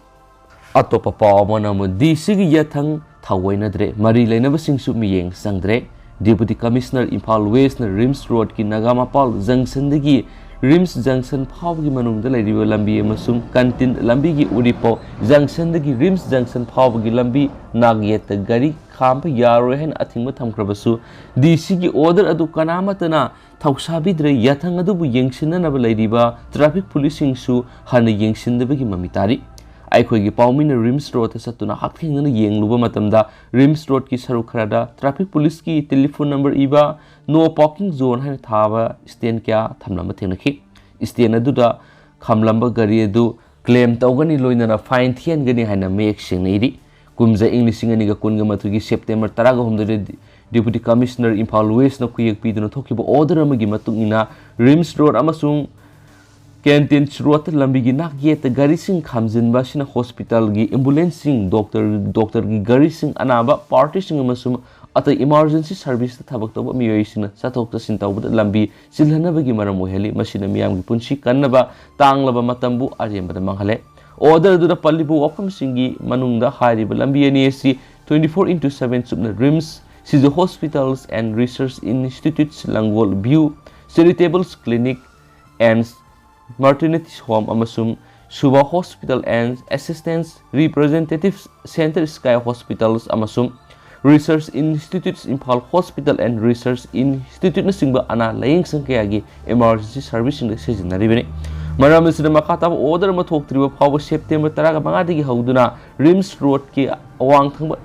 ꯑꯇꯣꯞꯄ ꯄꯥꯎ ꯑꯃꯅ ꯑꯃꯨꯛ D C ꯒꯤ ꯌꯥꯊꯪ ꯊꯑꯣꯏꯅꯗ꯭ꯔꯦ, ꯃꯔꯤ ꯂꯩꯅꯕꯁꯤꯡꯁꯨ ꯃꯤꯠꯌꯦꯡ ꯆꯪꯗ꯭ꯔꯦ꯫ Deputy Commissioner ꯏꯝꯐꯥꯜ West ꯅ RIMS Road ꯀꯤ ꯅꯥꯒꯥꯃꯄꯥꯜ junction ꯗꯒꯤ RIMS junction ꯐꯥꯎꯕꯒꯤ ꯃꯅꯨꯡꯗ ꯂꯩꯔꯤꯕ ꯂꯝꯕꯤ ꯑꯃꯁꯨꯡ ꯀꯟꯇꯤꯟ ꯂꯝꯕꯤꯒꯤ ꯎꯔꯤꯄꯣꯛ junction ꯗꯒꯤ RIMS junction ꯐꯥꯎꯕꯒꯤ ꯂꯝꯕꯤ ꯅꯥꯛꯌꯦꯠꯇ ꯒꯥꯔꯤ ꯈꯥꯝꯕ ꯌꯥꯔꯣꯏ ꯍꯥꯏꯅ ꯑꯊꯤꯡꯕ ꯊꯝꯈ꯭ꯔꯕꯁꯨ, D C ꯒꯤ order ꯑꯗꯨ ꯀꯅꯥꯃꯠꯇꯅ ꯊꯧꯁꯥꯕꯤꯗ꯭ꯔꯦ꯫ ꯌꯥꯊꯪ ꯑꯗꯨꯕꯨ ꯌꯦꯡꯁꯤꯟꯅꯅꯕ ꯂꯩꯔꯤꯕ traffic police ꯁꯤꯡꯁꯨ ꯍꯟꯅ ꯌꯦꯡꯁꯤꯟꯗꯕꯒꯤ ꯃꯃꯤ ꯇꯥꯔꯤ꯫ ꯑꯩꯈꯣꯏꯒꯤ ꯄꯥꯎꯃꯤꯅ RIMS Road ꯇ ꯆꯠꯇꯨꯅ ꯍꯛꯊꯦꯡꯅꯅ ꯌꯦꯡꯂꯨꯕ ꯃꯇꯝꯗ, RIMS Road ꯀꯤ ꯁꯔꯨꯛ ꯈꯔꯗ traffic police ꯀꯤ telephone number ꯏꯕ, no parking zone ꯍꯥꯏꯅ ꯊꯥꯕ stand ꯀꯌꯥ ꯊꯝꯂꯝꯕ ꯊꯦꯡꯅꯈꯤ꯫ stand ꯑꯗꯨꯗ ꯈꯥꯝꯂꯝꯕ ꯒꯥꯔꯤ ꯑꯗꯨ claim ꯇꯧꯒꯅꯤ, ꯂꯣꯏꯅꯅ fine ꯊꯤꯍꯟꯒꯅꯤ ꯍꯥꯏꯅ ꯃꯌꯦꯛ ꯁꯦꯡꯅ ꯏꯔꯤ꯫ ꯀꯨꯝꯖꯥ ꯏꯪ ꯂꯤꯁꯤꯡ ꯑꯅꯤꯒ ꯀꯨꯟꯒ ꯃꯥꯊꯣꯏꯒꯤ September ꯇꯔꯥꯒ ꯍꯨꯝꯗꯣꯏꯗ Deputy Commissioner ꯏꯝꯐꯥꯜ Westꯅ ꯈꯨꯌꯦꯛ ꯄꯤꯗꯨꯅ ꯊꯣꯛꯈꯤꯕ order ꯑꯃꯒꯤ ꯃꯇꯨꯡ ꯏꯟꯅ ꯔꯤꯝꯁ ꯔꯣꯗ ꯑꯃꯁꯨꯡ ꯀꯦꯟꯇꯤꯟꯁ ꯔꯣꯗ ꯂꯝꯕꯤꯒꯤ ꯅꯥꯛꯌꯦꯠꯇ ꯒꯥꯔꯤꯁꯤꯡ ꯈꯥꯝꯖꯤꯟꯕ ꯑꯁꯤꯅ ꯍꯣꯁꯄꯤꯇꯥꯜꯒꯤ ꯑꯦꯝꯕꯨꯂꯦꯟꯁꯁꯤꯡ, ꯗꯣꯛꯇꯔ, ꯗꯣꯛꯇꯔꯒꯤ ꯒꯥꯔꯤꯁꯤꯡ, ꯑꯅꯥꯕ ꯄꯥꯔꯇꯤꯁꯤꯡ ꯑꯃꯁꯨꯡ ꯑꯇꯩ emergency serviceꯇ ꯊꯕꯛ ꯇꯧꯕ ꯃꯤꯑꯣꯏꯁꯤꯡꯅ ꯆꯠꯊꯣꯛ ꯆꯠꯁꯤꯟ ꯇꯧꯕꯗ ꯂꯝꯕꯤ ꯆꯤꯜꯍꯟꯅꯕꯒꯤ ꯃꯔꯝ ꯑꯣꯏꯍꯜꯂꯤ꯫ ꯃꯁꯤꯅ ꯃꯤꯌꯥꯝꯒꯤ ꯄꯨꯟꯁꯤ ꯀꯟꯅꯕ ꯇꯥꯡꯂꯕ ꯃꯇꯝꯕꯨ ꯑꯔꯦꯝꯕꯗ ꯃꯥꯡꯍꯜꯂꯦ꯫ Order ꯑꯗꯨꯗ ꯄꯜꯂꯤꯕ ꯋꯥꯐꯝꯁꯤꯡꯒꯤ ꯃꯅꯨꯡꯗ ꯍꯥꯏꯔꯤꯕ ꯂꯝꯕꯤ ꯑꯅꯤ ꯑꯁꯤ twenty four into seven ꯆꯨꯞꯅ ꯔꯤꯝꯁ, ꯁꯤꯖ Hospitals and Research Institutes, Langol View Charitable Clinic and Maternity Home ꯑꯃꯁꯨꯡ Shubha Hospital and Assistance Representative Center, Sky Hospitals ꯑꯃꯁꯨꯡ Research Institutes, Imphal Hospital and Research Instituteꯅꯆꯤꯡꯕ ꯑꯅꯥ ꯂꯥꯌꯦꯡ ꯁꯪ ꯀꯌꯥꯒꯤ emergency serviceꯁꯤꯡꯗ ꯁꯤꯖꯤꯟꯅꯔꯤꯕꯅꯤ꯫ ꯃꯔꯝ ꯑꯁꯤꯅ, ꯃꯈꯥ ꯇꯥꯕ order ꯑꯃ ꯊꯣꯛꯇ꯭ꯔꯤꯕ ꯐꯥꯎꯕ September ꯇꯔꯥꯒ ꯃꯉꯥꯗꯒꯤ ꯍꯧꯗꯨꯅ ꯔꯤꯝꯁ ꯔꯣꯗꯀꯤ ꯑꯋꯥꯡ ꯊꯪꯕ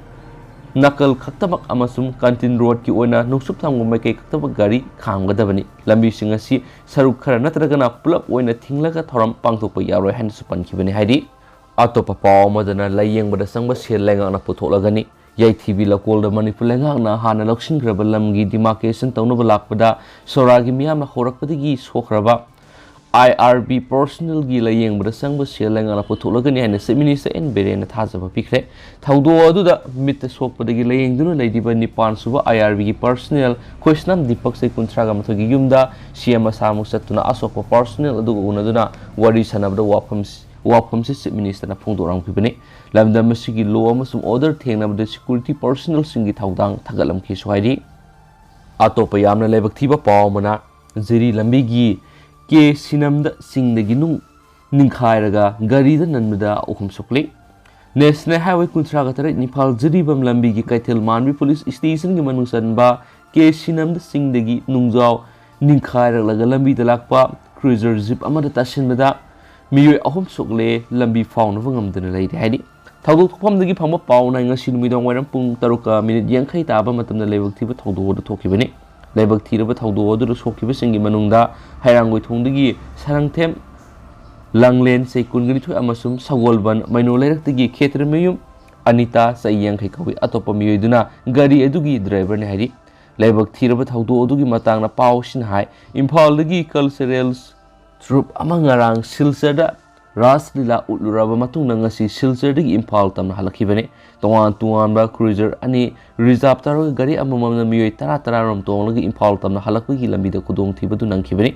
ꯅꯥꯀꯜ ꯈꯛꯇꯃꯛ ꯑꯃꯁꯨꯡ ꯀꯦꯟꯇꯤꯟ ꯔꯣꯗꯀꯤ ꯑꯣꯏꯅ ꯅꯣꯡꯆꯨꯞ ꯊꯪꯕ ꯃꯥꯏꯀꯩ ꯈꯛꯇꯃꯛ ꯒꯥꯔꯤ ꯈꯥꯝꯒꯗꯕꯅꯤ꯫ ꯂꯝꯕꯤꯁꯤꯡ ꯑꯁꯤ ꯁꯔꯨꯛ ꯈꯔ ꯅꯠꯇ꯭ꯔꯒꯅ ꯄꯨꯂꯞ ꯑꯣꯏꯅ ꯊꯤꯡꯂꯒ ꯊꯧꯔꯝ ꯄꯥꯡꯊꯣꯛꯄ ꯌꯥꯔꯣꯏ ꯍꯥꯏꯅꯁꯨ ꯄꯟꯈꯤꯕꯅꯤ ꯍꯥꯏꯔꯤ꯫ ꯑꯇꯣꯞꯄ ꯄꯥꯎ ꯑꯃꯗꯅ, ꯂꯥꯏꯌꯦꯡꯕꯗ ꯆꯪꯕ ꯁꯦꯜ ꯂꯩꯉꯥꯛꯅ ꯄꯨꯊꯣꯛꯂꯒꯅꯤ꯫ ꯌꯥꯏꯊꯤꯕꯤ ꯂꯀꯣꯜꯗ ꯃꯅꯤꯄꯨꯔ ꯂꯩꯉꯥꯛꯅ ꯍꯥꯟꯅ ꯂꯧꯁꯤꯟꯈ꯭ꯔꯕ ꯂꯝꯒꯤ demarcation ꯇꯧꯅꯕ ꯂꯥꯛꯄꯗ ꯁꯣꯔꯥꯒꯤ ꯃꯤꯌꯥꯝꯅ ꯍꯧꯔꯛꯄꯗꯒꯤ ꯁꯣꯛꯈ꯭ꯔꯕ I R B personnelꯒꯤ ꯂꯥꯏꯌꯦꯡꯕꯗ ꯆꯪꯕ ꯁꯦꯜ ꯂꯩꯉꯥꯛꯅ ꯄꯨꯊꯣꯛꯂꯒꯅꯤ ꯍꯥꯏꯅ Chief Minister ꯑꯦꯟ ꯕꯤꯔꯦꯟꯅ ꯊꯥꯖꯕ ꯄꯤꯈ꯭ꯔꯦ꯫ ꯊꯧꯗꯣꯛ ꯑꯗꯨꯗ ꯃꯤꯠꯇ ꯁꯣꯛꯄꯗꯒꯤ ꯂꯥꯏꯌꯦꯡꯗꯨꯅ ꯂꯩꯔꯤꯕ ꯅꯤꯄꯥꯟ ꯁꯨꯕ I R Bꯒꯤ personnel ꯈꯣꯏꯁꯅꯥꯝ ꯗꯤꯄꯛ, ꯆꯍꯤ ꯀꯨꯟꯊ꯭ꯔꯥꯒ ꯃꯥꯊꯣꯏꯒꯤ ꯌꯨꯝꯗ C M ꯃꯁꯥꯃꯛ ꯆꯠꯇꯨꯅ ꯑꯁꯣꯛꯄ personnel ꯑꯗꯨꯒ ꯎꯅꯗꯨꯅ ꯋꯥꯔꯤ ꯁꯥꯟꯅꯕꯗ ꯋꯥꯐꯝ, ꯋꯥꯐꯝꯁꯤ Chief Ministerꯅ ꯐꯣꯡꯗꯣꯔꯝꯈꯤꯕꯅꯤ꯫ ꯂꯝꯗꯝ ꯑꯁꯤꯒꯤ law ꯑꯃꯁꯨꯡ order ꯊꯦꯡꯅꯕꯗ security personnelꯁꯤꯡꯒꯤ ꯊꯧꯗꯥꯡ ꯊꯥꯒꯠꯂꯝꯈꯤꯁꯨ ꯍꯥꯏꯔꯤ꯫ ꯑꯇꯣꯞꯄ ꯌꯥꯝꯅ ꯂꯥꯏꯕꯛ ꯊꯤꯕ ꯄꯥꯎ ꯑꯃꯅ, ꯖꯤꯔꯤ ꯂꯝꯕꯤꯒꯤ ꯀꯦ ꯁꯤꯅꯝꯗ ꯆꯤꯡꯗꯒꯤ ꯅꯨꯡ ꯅꯤꯡꯈꯥꯏꯔꯒ ꯒꯥꯔꯤꯗ ꯅꯟꯕꯗ ꯑꯍꯨꯝ ꯁꯣꯛꯂꯤ꯫ National Highway ꯀꯨꯟꯊ꯭ꯔꯥꯒ ꯇꯔꯦꯠ ꯏꯝꯐꯥꯜ ꯖꯤꯔꯤꯕꯥꯝ ꯂꯝꯕꯤꯒꯤ ꯀꯩꯊꯦꯜ ꯃꯥꯟꯕꯤ police stationꯒꯤ ꯃꯅꯨꯡ ꯆꯟꯕ ꯀꯦ ꯁꯤꯅꯝꯗ ꯆꯤꯡꯗꯒꯤ ꯅꯨꯡꯖꯥꯎ ꯅꯤꯡꯈꯥꯏꯔꯛꯂꯒ ꯂꯝꯕꯤꯗ ꯂꯥꯛꯄ cruiser jeep ꯑꯃꯗ ꯇꯥꯁꯤꯟꯕꯗ ꯃꯤꯑꯣꯏ ꯑꯍꯨꯝ ꯁꯣꯛꯂꯦ, ꯂꯝꯕꯤ ꯐꯥꯎꯅꯕ ꯉꯝꯗꯅ ꯂꯩꯔꯦ ꯍꯥꯏꯔꯤ꯫ ꯊꯧꯗꯣꯛ ꯊꯣꯛꯐꯝꯗꯒꯤ ꯐꯪꯕ ꯄꯥꯎꯅ ꯉꯁꯤ ꯅꯨꯃꯤꯗꯥꯡ ꯋꯥꯏꯔꯝ ꯄꯨꯡ ꯇꯔꯨꯛꯀ ꯃꯤꯅꯤꯠ ꯌꯥꯡꯈꯩ ꯇꯥꯕ ꯃꯇꯝꯗ ꯂꯥꯏꯕꯛ ꯊꯤꯕ ꯊꯧꯗꯣꯛ ꯑꯗꯨ ꯊꯣꯛꯈꯤꯕꯅꯤ꯫ ꯂꯥꯏꯕꯛ ꯊꯤꯔꯕ ꯊꯧꯗꯣꯛ ꯑꯗꯨꯗ ꯁꯣꯛꯈꯤꯕꯁꯤꯡꯒꯤ ꯃꯅꯨꯡꯗ ꯍꯩꯔꯥꯡꯒꯣꯏꯊꯣꯡꯗꯒꯤ ꯁꯔꯪꯊꯦꯝ ꯂꯥꯡꯂꯦꯟ ꯆꯍꯤ ꯀꯨꯟꯒ ꯅꯤꯊꯣꯏ ꯑꯃꯁꯨꯡ ꯁꯒꯣꯜꯕꯟ ꯃꯩꯅꯣ ꯂꯩꯔꯛꯇꯒꯤ ꯈꯦꯇ꯭ꯔꯃꯌꯨꯝ ꯑꯅꯤꯇꯥ ꯆꯍꯤ ꯌꯥꯡꯈꯩ ꯀꯧꯏ꯫ ꯑꯇꯣꯞꯄ ꯃꯤꯑꯣꯏꯗꯨꯅ ꯒꯥꯔꯤ ꯑꯗꯨꯒꯤ ꯗ꯭ꯔꯥꯏꯚꯔꯅꯤ ꯍꯥꯏꯔꯤ꯫ ꯂꯥꯏꯕꯛ ꯊꯤꯔꯕ ꯊꯧꯗꯣꯛ ꯑꯗꯨꯒꯤ ꯃꯇꯥꯡꯗ ꯄꯥꯎꯁꯤꯅ ꯍꯥꯏ, ꯏꯝꯐꯥꯜꯗꯒꯤ ꯀꯜꯆꯔꯦꯜ ꯇ꯭ꯔꯨꯞ ꯑꯃ ꯉꯔꯥꯡ ꯁꯤꯜꯆꯔꯗ ꯔꯥꯁ ꯂꯤꯂꯥ ꯎꯠꯂꯨꯔꯕ ꯃꯇꯨꯡꯗ ꯉꯁꯤ ꯁꯤꯜꯆꯔꯗꯒꯤ ꯏꯝꯐꯥꯜ ꯇꯝꯅ ꯍꯜꯂꯛꯈꯤꯕꯅꯤ꯫ ꯇꯣꯉꯥꯟ ꯇꯣꯉꯥꯟꯕ ꯀ꯭ꯔꯨꯏꯖꯔ ꯑꯅꯤ ꯔꯤꯖꯥꯔꯚ ꯇꯧꯔꯒ ꯒꯥꯔꯤ ꯑꯃꯃꯝꯅ ꯃꯤꯑꯣꯏ ꯇꯔꯥ ꯇꯔꯥꯔꯣꯝ ꯇꯣꯡꯂꯒ ꯏꯝꯐꯥꯜ ꯇꯝꯅ ꯍꯜꯂꯛꯄꯒꯤ ꯂꯝꯕꯤꯗ ꯈꯨꯗꯣꯡꯊꯤꯕꯗꯨ ꯅꯪꯈꯤꯕꯅꯤ꯫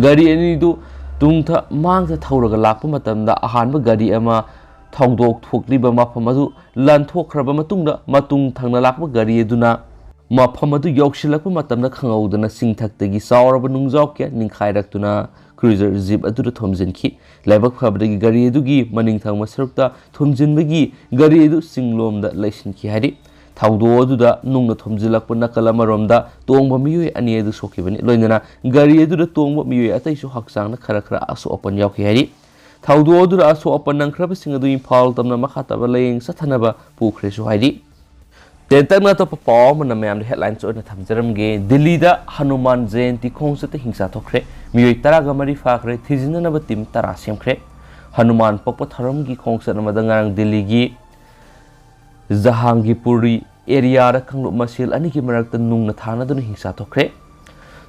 ꯒꯥꯔꯤ ꯑꯅꯤꯗꯨ ꯇꯨꯡꯊ ꯃꯥꯡꯊ ꯊꯧꯔꯒ ꯂꯥꯛꯄ ꯃꯇꯝꯗ ꯑꯍꯥꯟꯕ ꯒꯥꯔꯤ ꯑꯃ ꯊꯧꯗꯣꯛ ꯊꯣꯛꯂꯤꯕ ꯃꯐꯝ ꯑꯗꯨ ꯂꯥꯟꯊꯣꯛꯈ꯭ꯔꯕ ꯃꯇꯨꯡꯗ ꯃꯇꯨꯡ ꯊꯪꯅ ꯂꯥꯛꯄ ꯒꯥꯔꯤ ꯑꯗꯨꯅ ꯃꯐꯝ ꯑꯗꯨ ꯌꯧꯁꯤꯜꯂꯛꯄ ꯃꯇꯝꯗ ꯈꯪꯍꯧꯗꯅ ꯆꯤꯡꯊꯛꯇꯒꯤ ꯆꯥꯎꯔꯕ ꯅꯨꯡꯖꯥꯎ ꯀꯌꯥ ꯅꯤꯡꯈꯥꯏꯔꯛꯇꯨꯅ ꯀ꯭ꯔꯨꯏꯖꯔ ꯖꯤꯞ ꯑꯗꯨꯗ ꯊꯣꯝꯖꯤꯟꯈꯤ꯫ ꯂꯥꯏꯕꯛ ꯐꯕꯗꯒꯤ ꯒꯥꯔꯤ ꯑꯗꯨꯒꯤ ꯃꯅꯤꯡ ꯊꯪꯕ ꯁꯔꯨꯛꯇ ꯊꯣꯝꯖꯤꯟꯕꯒꯤ ꯒꯥꯔꯤ ꯑꯗꯨ ꯆꯤꯡꯂꯣꯝꯗ ꯂꯩꯁꯤꯟꯈꯤ ꯍꯥꯏꯔꯤ꯫ ꯊꯧꯗꯣꯛ ꯑꯗꯨꯗ ꯅꯨꯡꯅ ꯊꯣꯝꯖꯤꯜꯂꯛꯄ ꯅꯥꯀꯜ ꯑꯃꯔꯣꯝꯗ ꯇꯣꯡꯕ ꯃꯤꯑꯣꯏ ꯑꯅꯤ ꯑꯗꯨ ꯁꯣꯛꯈꯤꯕꯅꯤ꯫ ꯂꯣꯏꯅꯅ ꯒꯥꯔꯤ ꯑꯗꯨꯗ ꯇꯣꯡꯕ ꯃꯤꯑꯣꯏ ꯑꯇꯩꯁꯨ ꯍꯛꯆꯥꯡꯗ ꯈꯔ ꯈꯔ ꯑꯁꯣꯛ ꯑꯄꯟ ꯌꯥꯎꯈꯤ ꯍꯥꯏꯔꯤ꯫ ꯊꯧꯗꯣꯛ ꯑꯗꯨꯗ ꯑꯁꯣꯛ ꯑꯄꯟ ꯅꯪꯈ꯭ꯔꯕꯁꯤꯡ ꯑꯗꯨ ꯏꯝꯐꯥꯜ ꯇꯝꯅ ꯃꯈꯥ ꯇꯥꯕ ꯂꯥꯌꯦꯡ ꯆꯠꯊꯅꯕ ꯄꯨꯈ꯭ꯔꯦꯁꯨ ꯍꯥꯏꯔꯤ꯫ ꯇꯦꯟꯇꯛꯅ ꯑꯇꯣꯞꯄ ꯄꯥꯎ ꯑꯃꯅ ꯃꯌꯥꯝꯗ ꯍꯦꯗꯂꯥꯏꯟꯁ ꯑꯣꯏꯅ ꯊꯝꯖꯔꯝꯒꯦ꯫ ꯗꯤꯜꯂꯤꯗ ꯍꯅꯨꯃꯥꯟ ꯖꯌꯟꯇꯤ ꯈꯣꯡꯆꯠꯇ ꯍꯤꯡꯁꯥ ꯊꯣꯛꯈ꯭ꯔꯦ꯫ ꯃꯤꯑꯣꯏ ꯇꯔꯥꯒ ꯃꯔꯤ ꯐꯥꯈ꯭ꯔꯦ꯫ ꯊꯤꯖꯤꯟꯅꯅꯕ ꯇꯤꯝ ꯇꯔꯥ ꯁꯦꯝꯈ꯭ꯔꯦ꯫ ꯍꯅꯨꯃꯥꯟ ꯄꯣꯛꯄ ꯊꯧꯔꯝꯒꯤ ꯈꯣꯡꯆꯠ ꯑꯃꯗ ꯉꯔꯥꯡ ꯗꯤꯜꯂꯤꯒꯤ ꯖꯍꯥꯡꯒꯤꯔꯄꯨꯔꯤ ꯑꯦꯔꯤꯌꯥꯗ ꯀꯥꯡꯂꯨꯞ ꯃꯁꯦꯜ ꯑꯅꯤꯒꯤ ꯃꯔꯛꯇ ꯅꯨꯡꯅ ꯊꯥꯅꯗꯨꯅ ꯍꯤꯡꯁꯥ ꯊꯣꯛꯈ꯭ꯔꯦ꯫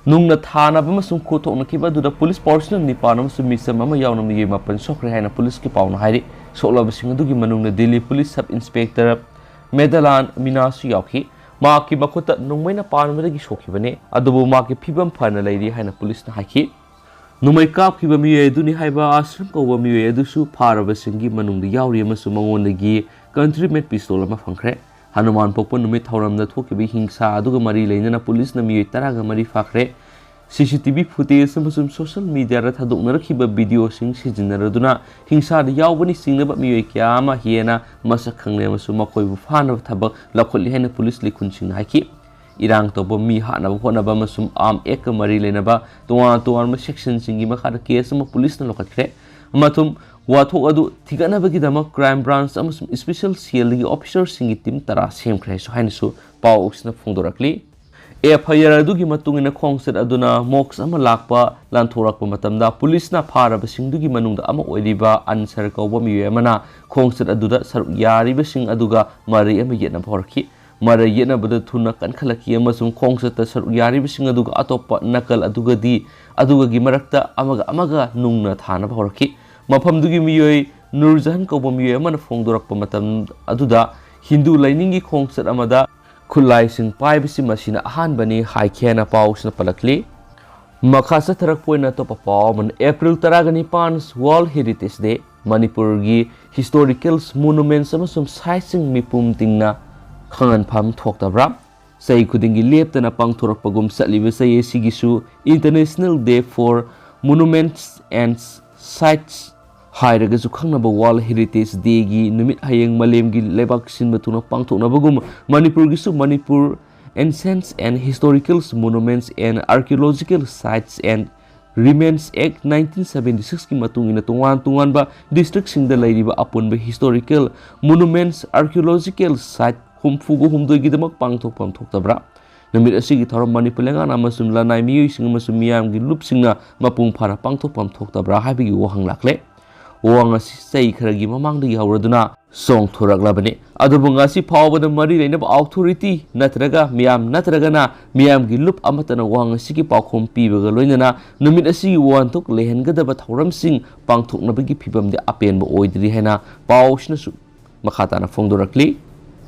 ꯅꯨꯡꯅ ꯊꯥꯅꯕ ꯑꯃꯁꯨꯡ ꯈꯨꯠ ꯊꯣꯛꯅꯈꯤꯕ ꯑꯗꯨꯗ ꯄꯨꯂꯤꯁ ꯄꯥꯔꯁꯣꯅꯦꯜ ꯅꯤꯄꯥꯟ ꯑꯃꯁꯨꯡ ꯃꯤꯆꯝ ꯑꯃ ꯌꯥꯎꯅ ꯃꯤꯑꯣꯏ ꯃꯥꯄꯟ ꯁꯣꯛꯈ꯭ꯔꯦ ꯍꯥꯏꯅ ꯄꯨꯂꯤꯁꯀꯤ ꯄꯥꯎꯅ ꯍꯥꯏꯔꯤ꯫ ꯁꯣꯛꯂꯕꯁꯤꯡ ꯑꯗꯨꯒꯤ ꯃꯅꯨꯡꯗ ꯗꯤꯜꯂꯤ ꯄꯨꯂꯤꯁ ꯁꯕ ꯏꯟꯁꯄꯦꯛꯇꯔ ꯃꯦꯗꯂꯥꯟ ꯃꯤꯅꯥꯁꯨ ꯌꯥꯎꯈꯤ꯫ ꯃꯍꯥꯛꯀꯤ ꯃꯈꯨꯠꯇ ꯅꯣꯡꯃꯩꯅ ꯄꯥꯟꯕꯗꯒꯤ ꯁꯣꯛꯈꯤꯕꯅꯤ, ꯑꯗꯨꯕꯨ ꯃꯍꯥꯛꯀꯤ ꯐꯤꯕꯝ ꯐꯅ ꯂꯩꯔꯤ ꯍꯥꯏꯅ ꯄꯨꯂꯤꯁꯅ ꯍꯥꯏꯈꯤ꯫ ꯅꯣꯡꯃꯩ ꯀꯥꯞꯈꯤꯕ ꯃꯤꯑꯣꯏ ꯑꯗꯨꯅꯤ ꯍꯥꯏꯕ ꯑꯥꯁ꯭ꯔꯝ ꯀꯧꯕ ꯃꯤꯑꯣꯏ ꯑꯗꯨꯁꯨ ꯐꯥꯔꯕꯁꯤꯡꯒꯤ ꯃꯅꯨꯡꯗ ꯌꯥꯎꯔꯤ ꯑꯃꯁꯨꯡ ꯃꯉꯣꯟꯗꯒꯤ ꯀꯟꯇ꯭ꯔꯤ ꯃꯦꯠ ꯄꯤꯁꯇꯣꯜ ꯑꯃ ꯐꯪꯈ꯭ꯔꯦ꯫ ꯍꯅꯨꯃꯥꯟ ꯄꯣꯛꯄ ꯅꯨꯃꯤꯠ ꯊꯧꯔꯝꯗ ꯊꯣꯛꯈꯤꯕ ꯍꯤꯡꯁꯥ ꯑꯗꯨꯒ ꯃꯔꯤ ꯂꯩꯅꯅ ꯄꯨꯂꯤꯁꯅ ꯃꯤꯑꯣꯏ ꯇꯔꯥꯒ ꯃꯔꯤ ꯐꯥꯈ꯭ꯔꯦ꯫ ꯁꯤ ꯁꯤ ꯇꯤ ꯚꯤ ꯐꯨꯇꯦꯖ ꯑꯃꯁꯨꯡ ꯁꯣꯁꯤꯌꯦꯜ ꯃꯤꯗꯤꯌꯥꯗ ꯊꯥꯗꯣꯛꯅꯔꯛꯈꯤꯕ ꯚꯤꯗꯤꯑꯣꯁꯤꯡ ꯁꯤꯖꯤꯟꯅꯔꯗꯨꯅ ꯍꯤꯡꯁꯥꯗ ꯌꯥꯎꯕꯅꯤ ꯆꯤꯡꯅꯕ ꯃꯤꯑꯣꯏ ꯀꯌꯥ ꯑꯃ ꯍꯦꯟꯅ ꯃꯁꯛ ꯈꯪꯂꯦ ꯑꯃꯁꯨꯡ ꯃꯈꯣꯏꯕꯨ ꯐꯥꯅꯕ ꯊꯕꯛ ꯂꯧꯈꯠꯂꯤ ꯍꯥꯏꯅ ꯄꯨꯂꯤꯁ ꯂꯤꯈꯨꯟꯁꯤꯡꯅ ꯍꯥꯏꯈꯤ꯫ ꯏꯔꯥꯡ ꯇꯧꯕ ꯃꯤ ꯍꯥꯠꯅꯕ ꯍꯣꯠꯅꯕ ꯑꯃꯁꯨꯡ ꯑꯥꯔꯝ ꯑꯦꯛꯀ ꯃꯔꯤ ꯂꯩꯅꯕ ꯇꯣꯉꯥꯟ ꯇꯣꯉꯥꯟꯕ ꯁꯦꯛꯁꯟꯁꯤꯡꯒꯤ ꯃꯈꯥꯗ ꯀꯦꯁ ꯑꯃ ꯄꯨꯂꯤꯁꯅ ꯂꯧꯈꯠꯈ꯭ꯔꯦ꯫ ꯑꯃꯁꯨꯡ ꯋꯥꯊꯣꯛ ꯑꯗꯨ ꯊꯤꯒꯠꯅꯕꯒꯤꯗꯃꯛ ꯀ꯭ꯔꯥꯏꯝ ꯕ꯭ꯔꯥꯟꯆ ꯑꯃꯁꯨꯡ ꯁ꯭ꯄꯦꯁꯦꯜ ꯁꯦꯜꯗꯒꯤ ꯑꯣꯐꯤꯁꯔꯁꯤꯡꯒꯤ ꯇꯤꯝ ꯇꯔꯥ ꯁꯦꯝꯈ꯭ꯔꯦ ꯍꯥꯏꯅꯁꯨ ꯄꯥꯎ ꯑꯁꯤꯅ ꯐꯣꯡꯗꯣꯔꯛꯂꯤ꯫ ꯑꯦꯐ ꯑꯥꯏ ꯑꯥꯔ ꯑꯗꯨꯒꯤ ꯃꯇꯨꯡ ꯏꯟꯅ ꯈꯣꯡꯆꯠ ꯑꯗꯨꯅ ꯃꯣꯛꯁ ꯑꯃ ꯂꯥꯛꯄ ꯂꯥꯟꯊꯣꯔꯛꯄ ꯃꯇꯝꯗ ꯄꯨꯂꯤꯁꯅ ꯐꯥꯔꯕꯁꯤꯡꯗꯨꯒꯤ ꯃꯅꯨꯡꯗ ꯑꯃ ꯑꯣꯏꯔꯤꯕ ꯑꯟꯁꯔ ꯀꯧꯕ ꯃꯤꯑꯣꯏ ꯑꯃꯅ ꯈꯣꯡꯆꯠ ꯑꯗꯨꯗ ꯁꯔꯨꯛ ꯌꯥꯔꯤꯕꯁꯤꯡ ꯑꯗꯨꯒ ꯃꯔꯩ ꯑꯃ ꯌꯦꯠꯅꯕ ꯍꯧꯔꯛꯈꯤ꯫ ꯃꯔꯩ ꯌꯦꯠꯅꯕꯗ ꯊꯨꯅ ꯀꯟꯈꯠꯂꯛꯈꯤ ꯑꯃꯁꯨꯡ ꯈꯣꯡꯆꯠꯇ ꯁꯔꯨꯛ ꯌꯥꯔꯤꯕꯁꯤꯡ ꯑꯗꯨꯒ ꯑꯇꯣꯞꯄ ꯅꯀꯜ ꯑꯗꯨꯒꯗꯤ ꯑꯗꯨꯒꯒꯤ ꯃꯔꯛꯇ ꯑꯃꯒ ꯑꯃꯒ ꯅꯨꯡꯅ ꯊꯥꯅꯕ ꯍꯧꯔꯛꯈꯤ꯫ ꯃꯐꯝꯗꯨꯒꯤ ꯃꯤꯑꯣꯏ ꯅꯨꯔꯖꯍꯥꯟ ꯀꯧꯕ ꯃꯤꯑꯣꯏ ꯑꯃꯅ ꯐꯣꯡꯗꯣꯔꯛꯄ ꯃꯇꯝ ꯑꯗꯨꯗ ꯍꯤꯟꯗꯨ ꯂꯥꯏꯅꯤꯡꯒꯤ ꯈꯣꯡꯆꯠ ꯑꯃꯗ ꯈꯨꯠꯂꯥꯏꯁꯤꯡ ꯄꯥꯏꯕꯁꯤ ꯃꯁꯤꯅ ꯑꯍꯥꯟꯕꯅꯤ ꯍꯥꯏꯈꯤ ꯍꯥꯏꯅ ꯄꯥꯎꯁꯤꯅ ꯄꯜꯂꯛꯂꯤ꯫ ꯃꯈꯥ ꯆꯠꯊꯔꯛꯄ ꯑꯣꯏꯅ ꯑꯇꯣꯞꯄ ꯄꯥꯎ ꯑꯃꯅ, ꯑꯦꯄ꯭ꯔꯤꯜ ꯇꯔꯥꯒ ꯅꯤꯄꯥꯟ World Heritage Day, ꯃꯅꯤꯄꯨꯔꯒꯤ historical monuments ꯑꯃꯁꯨꯡ sitesꯁꯤꯡ ꯃꯤꯄꯨꯝ ꯇꯤꯡꯅ ꯈꯪꯍꯟꯐꯝ ꯊꯣꯛꯇꯕ꯭ꯔꯥ? ꯆꯍꯤ ꯈꯨꯗꯤꯡꯒꯤ ꯂꯦꯞꯇꯅ ꯄꯥꯡꯊꯣꯔꯛꯄꯒꯨꯝ ꯆꯠꯂꯤꯕ ꯆꯍꯤ ꯑꯁꯤꯒꯤꯁꯨ International Day for Monuments and Sites ꯍꯥꯏꯔꯒꯁꯨ ꯈꯪꯅꯕ World Heritage Dayꯒꯤ ꯅꯨꯃꯤꯠ ꯍꯌꯦꯡ ꯃꯥꯂꯦꯝꯒꯤ ꯂꯩꯕꯥꯛ ꯁꯤꯟꯕ ꯊꯨꯡꯅ ꯄꯥꯡꯊꯣꯛꯅꯕꯒꯨꯝ, ꯃꯅꯤꯄꯨꯔꯒꯤꯁꯨ Manipur Ancient and Historical Monuments and Archaeological Sites and Remains Act nineteen seventy sixꯀꯤ ꯃꯇꯨꯡ ꯏꯟꯅ ꯇꯣꯉꯥꯟ ꯇꯣꯉꯥꯟꯕ districtꯁꯤꯡꯗ ꯂꯩꯔꯤꯕ ꯑꯄꯨꯟꯕ historical monuments, archaeological site ꯍꯨꯝꯐꯨꯒ ꯍꯨꯝꯗꯣꯏꯒꯤꯗꯃꯛ ꯄꯥꯡꯊꯣꯛꯐꯝ ꯊꯣꯛꯇꯕ꯭ꯔꯥ? ꯅꯨꯃꯤꯠ ꯑꯁꯤꯒꯤ ꯊꯧꯔꯝ ꯃꯅꯤꯄꯨꯔ ꯂꯩꯉꯥꯛꯅ ꯑꯃꯁꯨꯡ ꯂꯅꯥꯏ ꯃꯤꯑꯣꯏꯁꯤꯡ ꯑꯃꯁꯨꯡ ꯃꯤꯌꯥꯝꯒꯤ ꯂꯨꯞꯁꯤꯡꯅ ꯃꯄꯨꯡ ꯐꯥꯅ ꯄꯥꯡꯊꯣꯛꯐꯝ ꯊꯣꯛꯇꯕ꯭ꯔꯥ ꯍꯥꯏꯕꯒꯤ ꯋꯥꯍꯪ ꯂꯥꯛꯂꯦ꯫ ꯋꯥꯍꯪ ꯑꯁꯤ ꯆꯍꯤ ꯈꯔꯒꯤ ꯃꯃꯥꯡꯗꯒꯤ ꯍꯧꯔꯗꯨꯅ ꯆꯣꯡꯊꯣꯔꯛꯂꯕꯅꯤ꯫ ꯑꯗꯨꯕꯨ ꯉꯁꯤ ꯐꯥꯎꯕꯗ ꯃꯔꯤ ꯂꯩꯅꯕ authority ꯅꯠꯇ꯭ꯔꯒ ꯃꯤꯌꯥꯝ ꯅꯠꯇ꯭ꯔꯒꯅ ꯃꯤꯌꯥꯝꯒꯤ ꯂꯨꯞ ꯑꯃꯠꯇꯅ ꯋꯥꯍꯪ ꯑꯁꯤꯒꯤ ꯄꯥꯎꯈꯨꯝ ꯄꯤꯕꯒ ꯂꯣꯏꯅꯅ ꯅꯨꯃꯤꯠ ꯑꯁꯤꯒꯤ ꯋꯥꯍꯟꯊꯣꯛ ꯂꯩꯍꯟꯒꯗꯕ ꯊꯧꯔꯝꯁꯤꯡ ꯄꯥꯡꯊꯣꯛꯅꯕꯒꯤ ꯐꯤꯕꯝꯗꯤ ꯑꯄꯦꯟꯕ ꯑꯣꯏꯗ꯭ꯔꯤ ꯍꯥꯏꯅ ꯄꯥꯎ ꯑꯁꯤꯅꯁꯨ ꯃꯈꯥ ꯇꯥꯅ ꯐꯣꯡꯗꯣꯔꯛꯂꯤ꯫